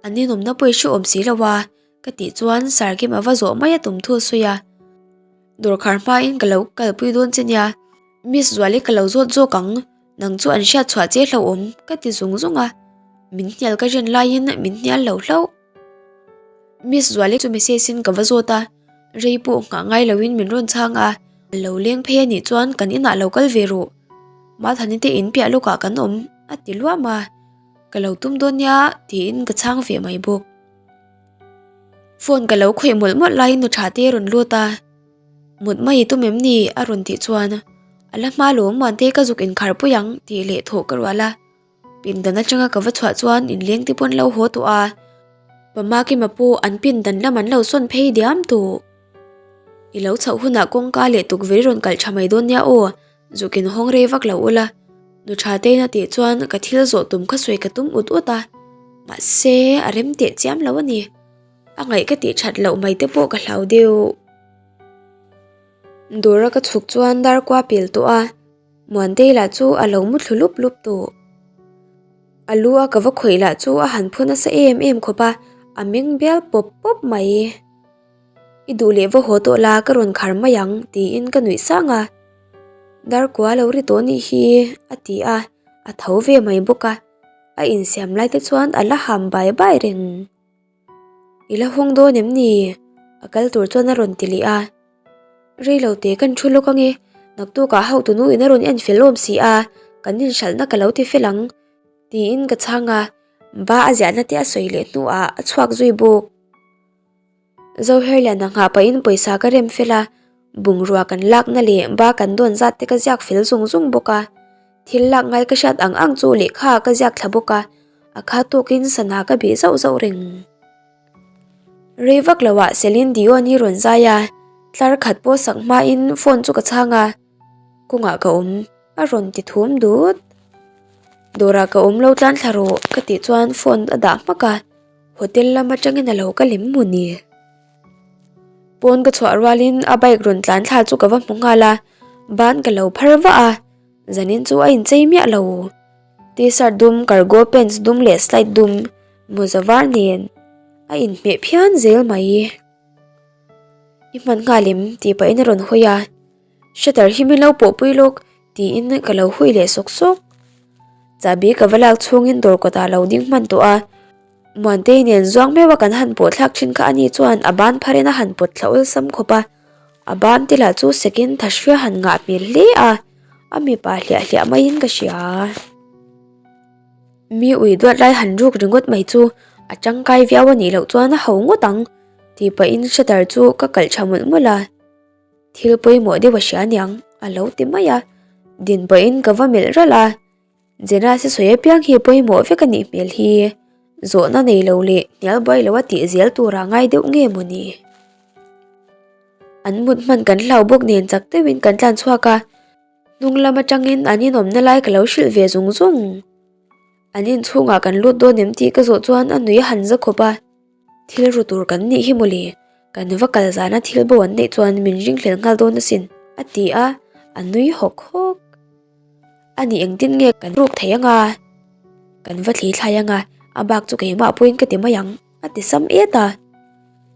[SPEAKER 1] an inawmna pawh i hrehawm si lo a. Ka tih chuan Sarkim a va zawh mai a tum thu a sawi a, Dawrkhar hmain ka lo kalpui dawn che nia, Miss Zuali ka lo zawt zawk ang, nang chu an hriat chhuah che hlauhawm ka ti zung zung a, min hnial ka rin laiin min hnial lo hlauh. Miss Zuali chu message in ka va zawt a, rei pawh nghah ngai loin min rawn chhang a, a lo leng phei a nih chuan kan inah lo kal ve rawh, Mathani te in piah lawkah kan awm a ti luam a, ka lo tum dawn nia tiin ka chhang ve mai bawk. Phone ka lo khawih mawlh mawlh laiin nu tha te a rawn lut a, Mut mai i tum em ni? a rawn tih chuan a la hma lawm muante ka zuk inkhar pui ang tih leh thawh ka rual a, pindan atanga ka va chhuah chuan inleng te pawn lo haw tawh a, Pama Kima pawh an pindan lam an lo sawn phei diam tawh. I lo chhoh hunah kawngka leh tukverh i rawn kalh tha mai dawn nia aw, zuk in hawng rei vak lo ula. Nu tha tein a tih chuan ka thil zawh tum kha sawi ka tum ut ut a, mahse a rem teh chiam lo a ni. A ngaih ka tih that loh mai te pawh ka hlau deuh. Dawr a ka chhuk chuan dar kua pel tawh a, Muantei lah chu a lo mu thlu lup lup tawh. A lu a ka va khawih lah chu a han phu nasa em em khawp a, a meng bial pawp pawp mai. I duh leh va haw tawh la ka rawn khar mai ang tiin ka nuih sang a. Dar kua lo ri tawh nih hi a ti a, a tho ve mai bawk a. A insiam lai te chuan a la ham bai bai reng. I la hawng dawn em ni? A kal tur chuan a rawn ti leh a. Rei lo te kan thu lawk ange, naktukah hauhtunu in a rawn en fel awm si a, kan inhralhna ka lo ti fel ang tiin ka chhang a, ba a ziahna te a sawi leh hnuah a chhuak zui bawk. Zoherliana nghah pahin pawisa ka rem fel a, bungrua kan lakna leh ba kan dawn zat te ka ziak fel zung zung bawk a. Thil lak ngai ka hriat ang ang chu lehkha ka ziak thla bawk a, a kha tawkin sana ka bih zauh zauh reng. Rei vak loah Celine Dion hi rawn zai a, tlar khat pawh sak hmain phone chu ka chhang a, kawngah ka awm a rawn ti thum dut. Dawrah ka awm lo tlan thla rawh ka tih chuan phone a dah hmak a. Hotel lam atangin a lo kal em maw ni? Pawn ka chhuah rualin a bike rawn tlan thla chu ka va hmu nghal a, ban ka lo phar vah a, zanin chu a inchei miah lo. T-shirt dum, cargo pants dum leh slide dum, mawza var nen a inhmeh phian zel mai. I hman nghal em? tih pahin a rawn hawi a, shutter hi min lo pawhpui lawk tiin ka lo hui leh sawk sawk. Chahbi ka va lak chhungin dawr kawtah lo ding hman tawh a, Muantei nen zuang meuh a kan han pawh thlak thin kha ani chuan a ban pharin a han pawt thla awlsam khawp a, a ban te lah chu sekin thahria han ngah hmel hle a, a mipa hliah hliah maiin ka hria. Mi ui duat lai han ruk ringawt mai chu a tangkai viau a nih loh chuan a ho ngawt ang tih pahin shutter chu ka kalh tha mawlh mawlh a. Thil pawimawh deuh a hria aniang a lo ti mai a, din pahin ka va melh ralh a, Jenna se sawi apiang hi pawimawh vek a nih hmel hi, zawhna nei lo leh hnial buai lo a tih zel tura ngai deuh nge maw ni? An mut hman kan hlau bawk nen chak deuhin kan tlan chhuak a, hnung lam atangin an inawmna lai ka lo hrilh ve zung zung. An inchhungah kan lut dawn em tih ka zawh chuan a nui a han za khawp a. Thil ru tur kan nih hi mawle, kan va kal zana thil bo an neih chuan min ringhlel nghal dawn asin, a ti a, a nui hawk hawk. A nih engtin nge kan ruk thei anga? Kan va thli thlai anga, a bak chu keimah pawhin ka ti mai ang, a ti sam et a.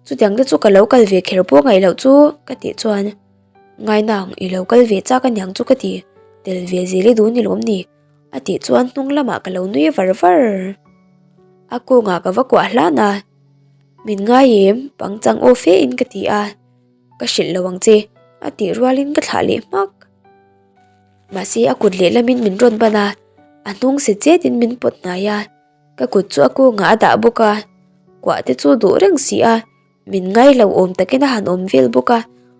[SPEAKER 1] Chutiang te chu ka lo kal ve kher pawh ngaih loh chu ka tih chuan, Ngainang, i lo kal ve chak aniang chu ka ti, tel ve zel i duh ni lawm ni? A tih chuan hnung lamah ka lo nui var var. A kungah ka va kuah hlan a, Min ngai em? Pangchang aw fe in ka ti a, Ka hrilh lo ang che, a tih rualin ka thlah leh hmak. Mahse a kut lehlamin min rawn ban a, a hnung si chetin min pawt hnai a, ka kut chu a kungah a dah bawk a, kuah te chu duh reng si a, min ngai lo awm takin a han awm vel bawk a,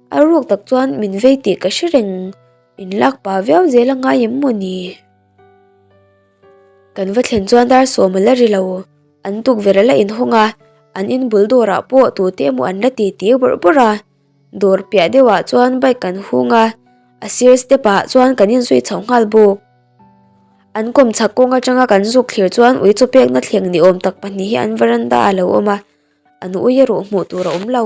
[SPEAKER 1] a ruak tak chuan min vei tih ka hre reng. In lak pah viau zel a ngai em maw ni? Kan va thlen chuan dar sawm a la ri lo. An tukverh a la inhawng a, an in bul dawrah pawh tute emaw an la ti ti bawrh bawrh a. Dawr piah deuhah chuan bike kan hung a, a sir step ah chuan kan inzui chho nghal bawk. An kawmchhak kawng atanga kan zuk thlir chuan ui chaw pekna thleng ni awm tak pahnih hi an veranda a lo awm a, an ui erawh hmuh tur a awm lo.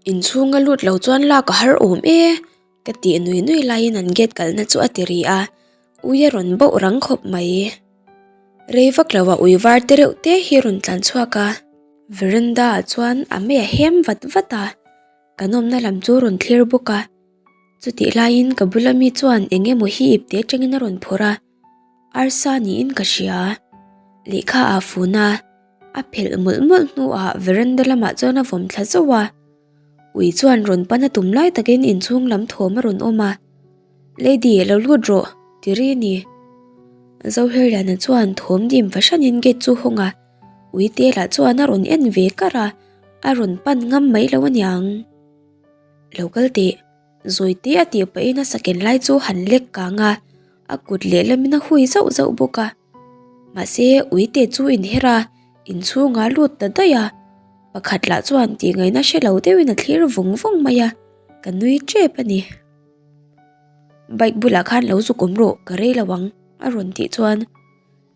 [SPEAKER 1] Inchhunga lut lo chuan lak a har awm e ka tih nui nui laiin an gate kalna chu a ti ri a, ui a rawn bauh rang khawp mai. Rei vak lo a ui var te reuh te hi rawn tlan chhuak a, veranda ah chuan a mei a hem vat vat a, kan awmna lam chu a rawn thlir bawk a, chutih laiin ka bula mi chuan eng emaw hi ipte atangin a rawn phawrh a, arsa niin ka hria, lehkha ah fun a. A phelh mawlh mawlh hnuah veranda lamah chuan a vawm thla zauh a, ui chuan rawn pan a tum lai takin inchhung lam thawm a rawn awm a, Lady lo lut rawh ti ri a ni. Zoherliana chuan thawm dim fahranin gate chu hawng a, ui te lah chuan a rawn en ve kar a, a rawn pan ngam mai lo aniang. Lo kal teh, zawi te a tih pahin a saken lai chu han lek kang a, a kut lehlamin a hui zauh zauh bawk a. Mahse uite chu inher a, inchhungah lut ta daih a. Pakhat lah chuan tih ngaihna hre lo deuhin a thlir vung vung mai a, ka nui tep a ni. Bike bulah khan lo zuk awm rawh, ka rei lo ang, a rawn tih chuan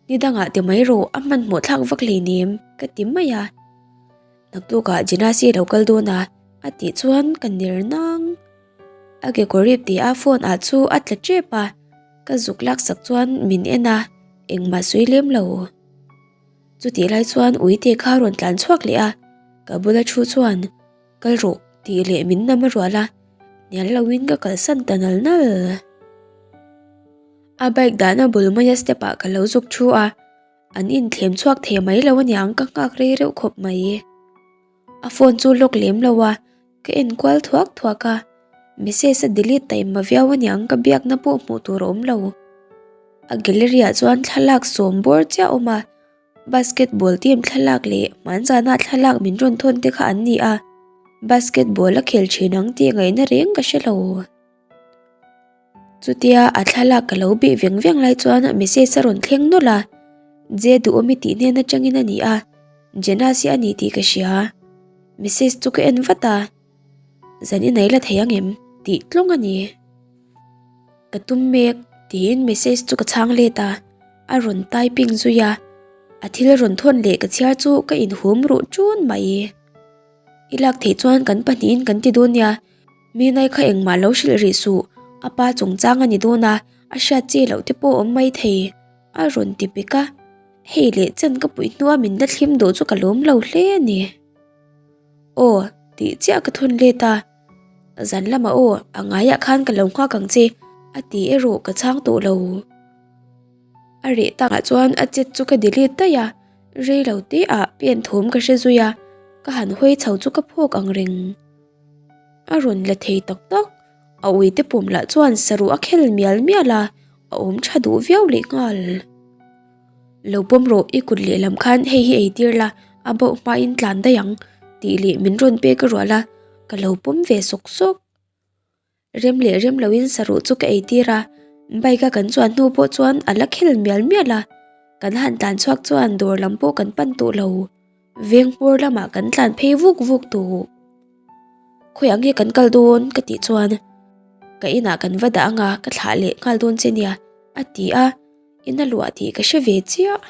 [SPEAKER 1] ni dangah ti mai rawh, a hmanhmawh thlak vak hleinem, ka ti mai a. Naktukah Jenasi lo kal dawn a, a tih chuan ka ner nang. A kekawr rip tih a phone ah chu a tla tep a, ka zuk laksak chuan min en a, engmah sawi lem lo. Chutih lai chuan uite kha a rawn tlan chhuak leh a, ka bula thu chuan kal rawh tih leh min nam a rual a, hnial loin ka kalsan ta nal nal. A bike dahna bul maia step ah ka lo zuk thu a, an inthlem chhuak thei mai lo aniang ka nghak rei reuh khawp mai. A phone chu lock lem lo a, ka en kual thuak thuak a, message a delete taima viau aniang ka biakna pawh hmuh tur a awm lo. A gallery ah chuan thlalak sawm bawr chiah a awm a, basketball team thlalak leh hmanzana thlalak min rawn thawn te kha an ni a, basketball a khel thin ang tih ngaihna reng ka hre lo. Chutia a thlalak ka lo bih veng veng lai chuan message a rawn thleng nawlh a, Je duhawmi tih hnen atangin a ni a, Jenas hi a ni tih ka hria. Message chu ka en vat a, Zan i nei la thei ang em? tih tlawng a ni. Ka tum mek tiin message chu ka chhang let a, a rawn typing zui a, a thil rawn thawn leh ka chhiar chu ka inhum ruh ṭun mai. I lak theih chuan kan pahnihin kan ti dawn nia. Minai kha engmah lo hrilh rih suh, a pa chungchang a ni dawn a, a hriat chi loh te pawh awm mai thei, a rawn ti pek a. Hei leh chen ka puih hnua min la thlim duh chu ka lawm lo hle a ni. Aw, tih chiah ka thawn let a. Zan lamah aw, a ngaiah khan ka lo nghak ang che, a ti erawh ka chhang tawh lo. A reh takah chuan a chet chu ka delete daih a, rei lo te ah pen thawm ka hre zui a, ka han hawi chho chu ka phawk ang reng. A rawn la thei tak tak, a uite pawm lah chuan saruh a khel mial mial a, a awm tha duh viau leh nghal. Lo pawm rawh, i kut lehlam khan hei hi ei tir la, a bauh hmain tlan daih ang tih leh min rawn pek a rual a, ka lo pawm ve sawk sawk. Rem leh rem loin saruh chu ka ei tir a, bike a kan chuan hnu pawh chuan a la khel mial mial a, kan han tlan chhuak chuan dawr lam pawh kan pan tawh lo. Veng hmawr lamah kan tlan phei vuk vuk tawh. Khawiah nge kan kal dawn ka tih chuan ka inah kan va dah anga ka thlah leh nghal dawn che nia a ti a, in a luah tih ka hre ve chiah.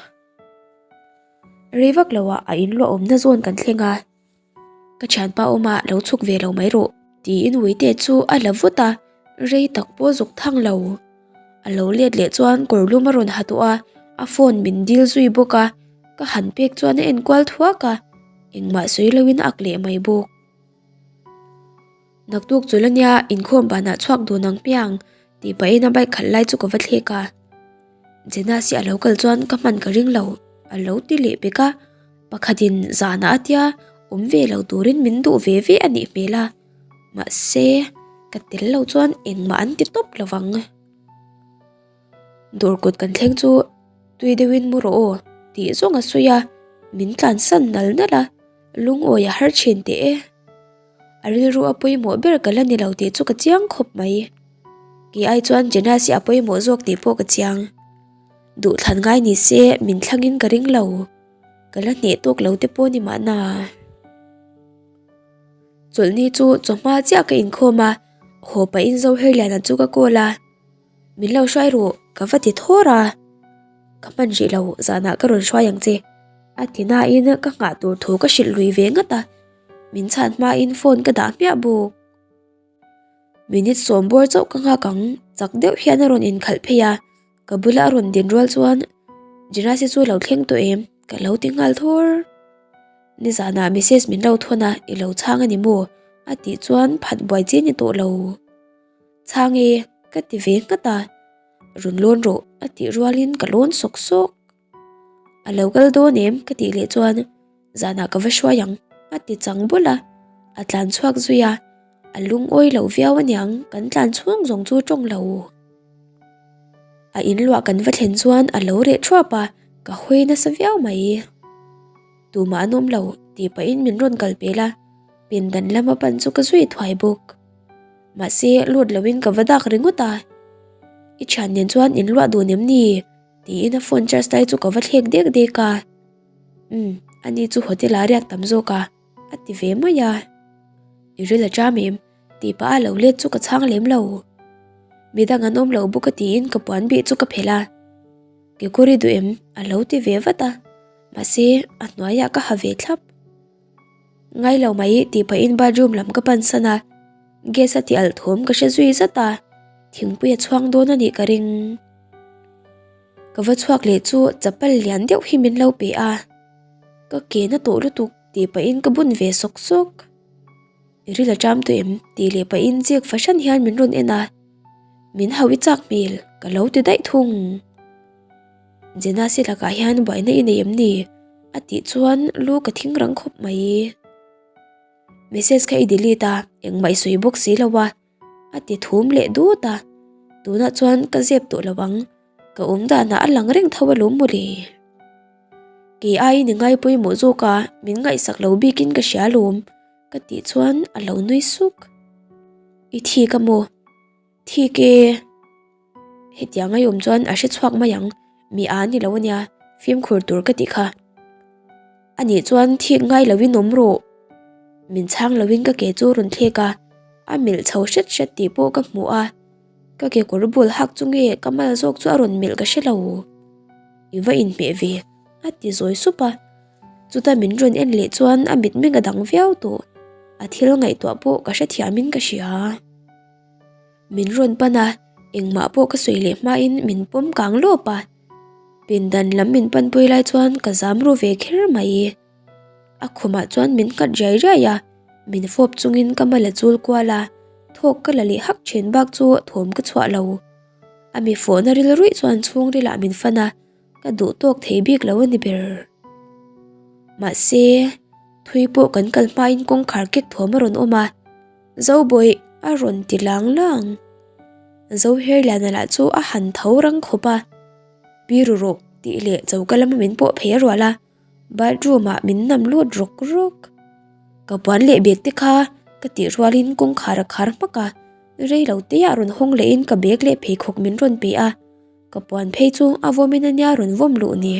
[SPEAKER 1] Rei vak loah a in luah awmna zawn kan thleng a. Ka thianpa awma lo chhuk ve lo mai rawh tiin uite chu a la vut a, rei tak pawh zuk thang lo. A lo let leh chuan kawr lum a rawn ha tawh a, a phone min dil zui bawk a, ka han pek chuan a enkual thuak a, engmah sawi loin a ak leh mai bawk. Naktuk chu la nia inkhawm banah chhuak dun ang hmiang tih pahin a bike khalh lai chu ka va thlek a. Jenasi a lo kal chuan ka hman ka ring lo a lo ti leh pek a, pakhatin zanah a tia awm ve lo turin min duh ve ve a nih hmel a, mahse ka tel lo chuan engmah an ti tawp lo vang. Dawr kawt kan thleng chu tui deuhin mu rawh aw tih zawng a sawi a, min tlansan nal nal a, lungawi a har thin teh e. A rilru a pawimawh ber ka la ni lo tih chu ka chiang khawp mai. Kei ai chuan Jenas hi a pawimawh zawk tih pawh ka chiang. Duhthlan ngai ni se min thlangin ka ring lo. Ka la hneh tawk lo te pawh ni mahna. Chawlhni chu chawhma chiah ka inkhawm a, haw pahin Zoherliana chu ka call a. Min lo hruai ru, ka va ti thawr a. Ka hman rih lo, zanah ka rawn hruai ang che. A ti nain ka nghah tur thu ka hrilh lui ve ngat a. Min chhan hmain phone ka dah hmiah bawk. Minute sawm bawr chauh ka nghak ang, chak deuh hian a rawn inkhalh phei a, ka bula a rawn din rual chuan Jenasi chu lo thleng tawh em? Ka lo ti nghal thawr. Nizanah message min lo thawn a, i lo chhang a ni maw? A tih chuan phat buai chi ni tawh lo. Chhang e, ka ti ve nghat a, rawn lawn rawh a tih rualin ka lawn sawk sawk. A lo kal dawn em? Ka tih leh chuan zanah ka va hruai ang a ti chang bawlh a, a tlan chhuak zui a, a lungawi lo viau aniang kan tlan chhung zawng chu tawng lo. A in luah kan va thlen chuan a lo reh thuap a, ka hawi nasa viau mai. Tumah an awm lo tih pahin min rawn kal pel a, pindan lama pan chu ka zui thuai bawk. Mahse lut loin ka va dak ringawt a, I thian nen chuan in luah dun em ni? Tiin a phone charge lai chu ka va thlek dek dek a. Umm, ani chu hotel ah riak tam zawk a. A ti ve mai a. I ril a ṭam em? Tih pah a lo let chu ka chhang lem lo. Midang an awm lo bawk a tiin ka puan bih chu ka phelh a. Kekawr i duh em? A lo ti ve vat a. Mahse, a hnuaiah ka ha ve thlap. Ngai lo mai tih pahin bathroom lam ka pan san a. Gas a ti alh thawm ka hre zui zat a. Thingpui a chhuang dawn a nih ka ring. Ka va chhuak leh chu chapal lian deuh hi min lo pe a. Ka ke na tawh lutuk tih pahin ka bun ve sawk sawk. I ril a ṭam tawh em? tih leh pahin chik fahran hian min rawn en a. Min hau i chak hmel ka lo ti daih thung. Jenasi lakah hian buaina i nei em ni? a tih chuan lu ka thing rang khawp mai. Message kha i delete a, engmah i sawi bawk si lo a. A ti thum leh dut a, tunah chuan ka zep tawh lo ang, ka awm danah a lang reng tho alawm mawle. Kei aiin i ngai pawimawh zawk a, min ngaihsak lo bikin ka hria alawm ka tih chuan a lo nui suk. I thik a maw? Thik e. Hetiang a awm chuan a hre chhuak mai ang, mi a ni lo ania, fimkhur tur ka tih kha. Anih chuan thik ngai loin awm rawh. Min chhang loin ka ke chu rawn thlek a, a melh chho hret hret tih pawh ka hmu a, ka kekawr bul hak chu nge ka mal zawk chu a rawn melh ka hre lo. I va inhmeh ve, a ti zawi sup a, chuta min rawn en leh chuan a mitmeng a dang viau tawh, a thil ngaihtuah pawh ka hrethiamin ka hria. Min rawn pan a, engmah pawh ka sawi leh hmain min pawm kang lawp a. Pindan lam min panpui lai chuan ka zam ru ve kher mai. A khumah chuan min nghat riai riai a, min fawp chungin ka mal a chul kual a, thawk ka la leh hak thin bak chu thawm ka chhuah lo. A mi fawhna ril ruih chuan chhungrilah min fan a, ka duh tawk thei bik lo a ni ber. Mahse, thui pawh kan kal hmain kawngkhar kek thawm a rawn awm a. Zobawih a rawn ti lang lang. Zoherliana lah chu a han tho rang khawp a, Pi ru rawh tih leh choka lama min pawh phei a rual a, bathroom ah min nam lut rawk rawk. Ka puan leh bag te kha ka tih rualin kawngkhar a khar hmak a, rei lo te ah rawn hawng lehin ka bag leh pheikhawk min rawn pe a, ka puan phei chu a vawmin ania rawn vawm luh ni.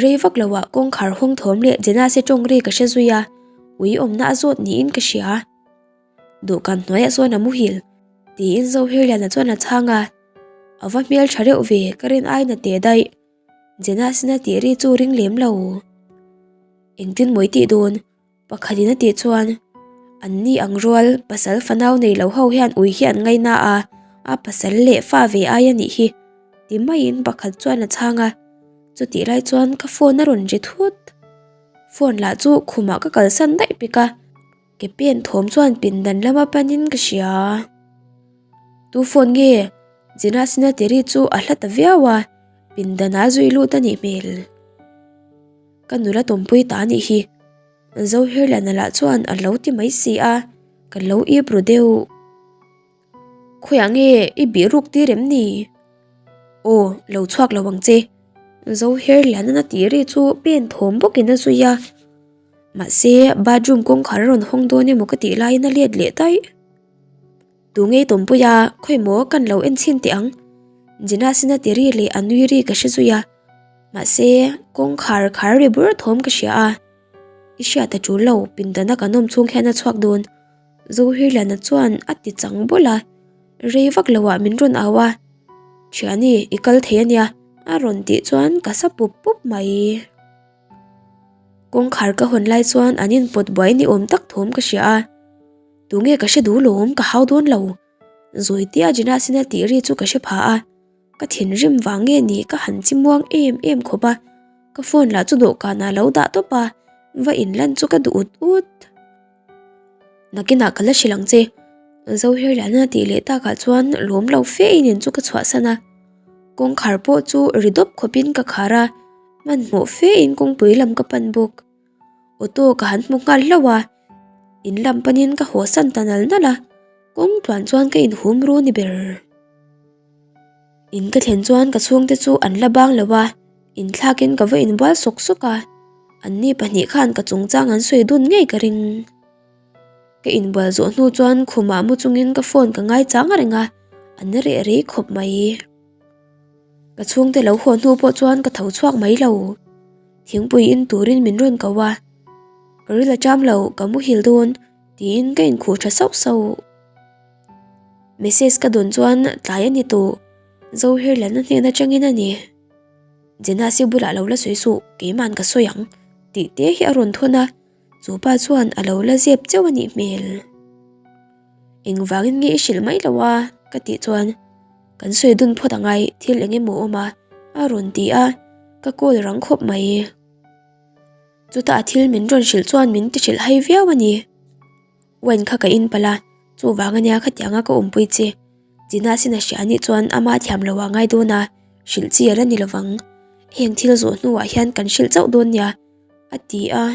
[SPEAKER 1] Rei vak loah kawngkhar hawng thawm leh Jenase tawng ri ka hre zui a, ui awmna a zawt niin ka hria. Dawhkan hnuaiah sawn a muhil, tiin Zohirliana chuan a chhang a. A va hmel tha reuh ve, ka rin aina teh daih. Jenasina tih ri chu ring lem lo. Engtin mawi tih dawn? Pakhatin a tih chuan, An ni ang rual, pasal fanau nei lo ho hian ui hi an ngaina a, a pasal leh fa ve ai a nih hi, ti maiin pakhat chuan a chhang a. Chutih lai chuan ka phone a rawn ri thut. Phone lah chu khumah ka kalsan daih pek a, ke pen thawm chuan pindan lama panin ka hria. Tu phone nge? Jinasina tiri chu a hla ta viau a, pindanah zui lut a nih hmel. Ka nula tawmpui ta anih hi. Zohirliana lah chuan a lo ti mai si a, ka lo ip ru deuh. Khawiah nge i bih ruk tir em ni? Aw, lo chhuak lo ang che. Zohirliana tih ri chu pen thawm bawkin a zui a. Mahse, bathroom kawngkhar a rawn hawng dawn emaw ka tih laiin a let leh daih. Tu ngei tawmpui a, khawi maw kan lo en chhin teh ang. Jinasina ti ri leh a nui ri ka hre zui a. Mahse, kawngkhar khar ri bur thawm ka hria a. I hriat a tul lo, pindana kan awm chhung hian a chhuak dawn. Zohirliana chuan a ti chang bawlh a, rei vak loah min rawn au a. Thiani, i kal thei ania, a rawn tih chuan ka sa pup pup mai. Kawngkhar ka hawn lai chuan an inpawt buai ni awm tak thawm ka hria a. Tunge ka hre duh lawm, ka hau dawn lo. Zawitia Jinasina tih ri chu ka hre pha a. Ka thinrim vang nge ni ka han chi muang em em khawp a, ka phone lah chu dawhkanah lo dah tawp a, va inlan chu ka duh ut ut. Nakinah ka la hrilh ang che, Zohirliana tih leh takah chuan lawm lo fe in in chu ka chhuahsan a, kawngkhar pawh chu ri dawp khawpin ka khar a, hmanhmawh fe in kawngpui lam ka pan bawk. Auto ka han hmu nghal hlauh a, in lam panin ka haw san ta nal nal a, kawng tluan chuan ka inhum ru ni ber. In ka thlen chuan ka chhungte chu an la bang lo a, inthlakin ka va inbual sawk sawk a, anni pahnih khan ka chungchang an sawi dun ngei ka ring. Ka inbual zawh hnu chuan khumah mu chungin ka phone ka ngaichang reng a, an reh rei khawp mai. Ka chhungte lo haw hnu pawh chuan ka tho chhuak mai lo. Thingpui in turin min rawn ko a. Ka ril a ṭam lo, ka muhil dawn, tiin ka inkhuh ṭha sauh sauh. Message ka dawn chuan tlai a ni tawh, Zoherlana hnen aṭangin a ni. Jenasi bulah lo la sawi suh, keima'n ka sawi ang, tih te hi a rawn thawn a, chu pa chuan a lo la zep cheuh a nih hmel. Engvangin nge i hrilh mai lo a? ka tih chuan kan sawi dun phawt a ngai, thil eng emaw awm a, a rawn ti a, ka call rang khawp mai. Chutah a thil min rawn hrilh chuan min ti hrilh hai viau a ni. Wine kha ka in palh a, chuvang ania khatianga ka awmpui che. China sin a hria anih chuan ama thiam lo ah ngai dawn a, hrilh chi a la ni lovang. Heng thil zawh hnuah hian kan hrilh chauh dawn nia, a ti a.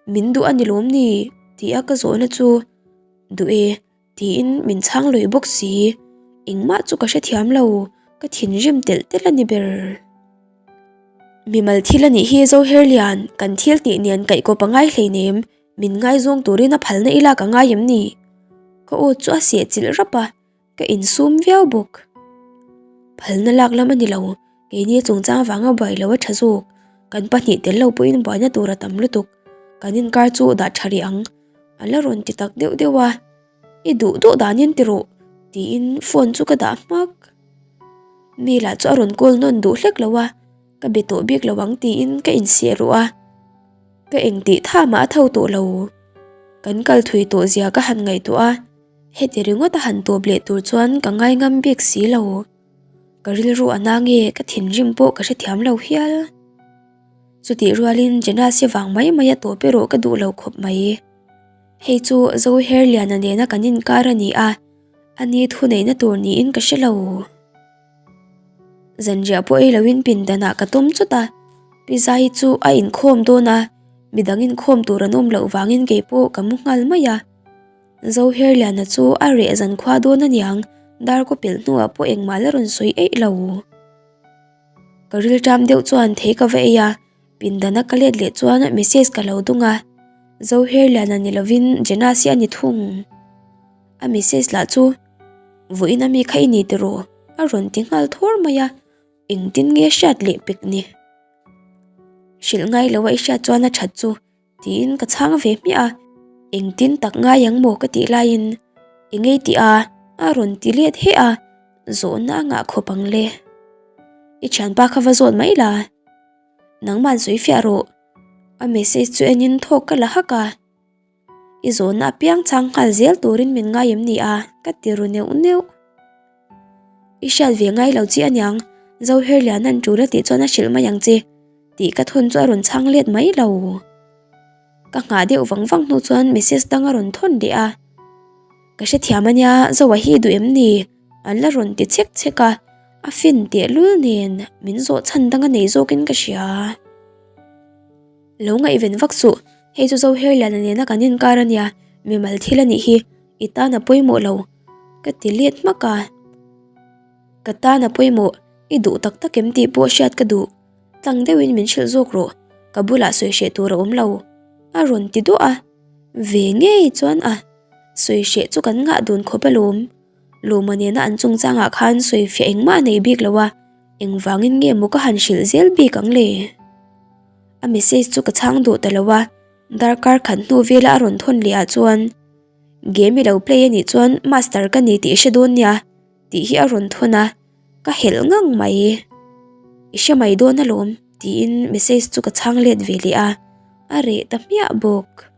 [SPEAKER 1] Min duh a ni lawm ni? tih a ka zawhna chu duh e tiin min chhang lawih bawk si. Engmah chu ka hrethiam lo, ka thinrim telh telh a ni ber. Mimal thil a nih hi Zoherlian, kan thil tih nen kaihkawp a ngai hleinem, min ngaizawng turin a phalna ila ka ngai em ni? Ka aw chu a seh chilh rap a. Ka insum viau bawk. Phalna lak lam a ni lo, keini chungchang vanga buai lo a tha zawk. Kan pahnih tel lo pawhin buaina tur a tam lutuk. Kan inkar chu dah tha rih ang. A la rawn ti tak deuh deuh a, I duh duh danin ti rawh, tiin phone chu ka dah hmak. Mi lah chu a rawn call nawn duh hlek lo a, ka be tawh bik lo ang tiin ka insiah ruh a. Ka engtih tha mah a tho tawh lo. Kan kal thui tawh zia ka han ngaihtuah a. Heti ringawt a han tawp leh tur chuan ka ngai ngam bik si lo. Ka rilru a na nge ka thinrim pawh ka hrethiam lo hial. Chutih rualin Jenasi vang mai mai a tawp erawh ka duh lo khawp mai. Hei chu Zoherliana nena kan inkar a ni a, ani thuneihna tur niin ka hre lo. Zanriah pawh ei loin pindanah ka tawm chawt a, Pi Zai chu a inkhawm dawn a, midang inkhawm tur an awm loh vangin keipawh ka mu nghal mai a. Zoherliana chu a reh zan khua dawn aniang, darkaw pelh hnuah pawh engmah la rawn sawi eih lo. Ka rilṭam deuh chuan thei ka va ei a, pindana ka let leh chuan message ka lo dung a, Zoherliana ni lovin Jenasi a ni thung. A message lah chu, Vawiin ami kha i ni tiraw? a rawn ti nghal thawr mai a, engtin nge hriat leh pek ni? Hrilh ngai lo a i hriat chuan a ṭhat chu. Tiin ka chhang ve hmiah a, engtin tak ngai ang maw ka tih laiin eng ei tih a a rawn ti let heh a, zawhna a ngah khawp ang le. I thianpa kha va zawt mai la, nangman sawi fiah rawh, a message chu enin thawk ka la hak a, i zawhna apiang chhang nghal zel turin min ngai em ni a ka ti ru neuh neuh. I hriat ve ngai lo chi aniang, Zoherliana'n tul a tih chuan a hrilh mai ang che. Tih ka thawn chu a rawn chhang let mai lo. Ka nghah deuh vang vang hnu chuan message dang a rawn thawn leh a. Ka hrethiam ania, Zoa hi duh em ni? An la rawn ti chek chek a, a fin tehlul nen min zawh chhan dang a nei zawkin ka hria. Lo ngaihven vak suh, hei chu Zoherliana nena kan inkar ania, mimal thil a nih hi, i tan a pawimawh lo, ka ti let hmak a. Ka tan a pawimawh, i duh tak tak em tih pawh hriat ka duh. Tlang deuhin min hrilh zawk rawh, ka bulah sawi hreh tur a awm lo, a rawn ti duah a. Ve ngei chuan a, sawi hreh chu kan ngah dun khawp alawm. Lawma nena an chungchangah khan sawi fiah engmah a nei bik lo a, engvangin nge maw ka han hrilh zel bik ang le? A message chu ka chhang duh ta lo a, darkar khat hnu vela a rawn thawn leh ah chuan, Game i lo play a nih chuan master ka ni tih i hre dawn nia, tih hi a rawn thawn a. Ka helh ngang mai. I hre mai dawn alawm tiin message chu ka chhang let ve leh a, a reh ta hmiah bawk.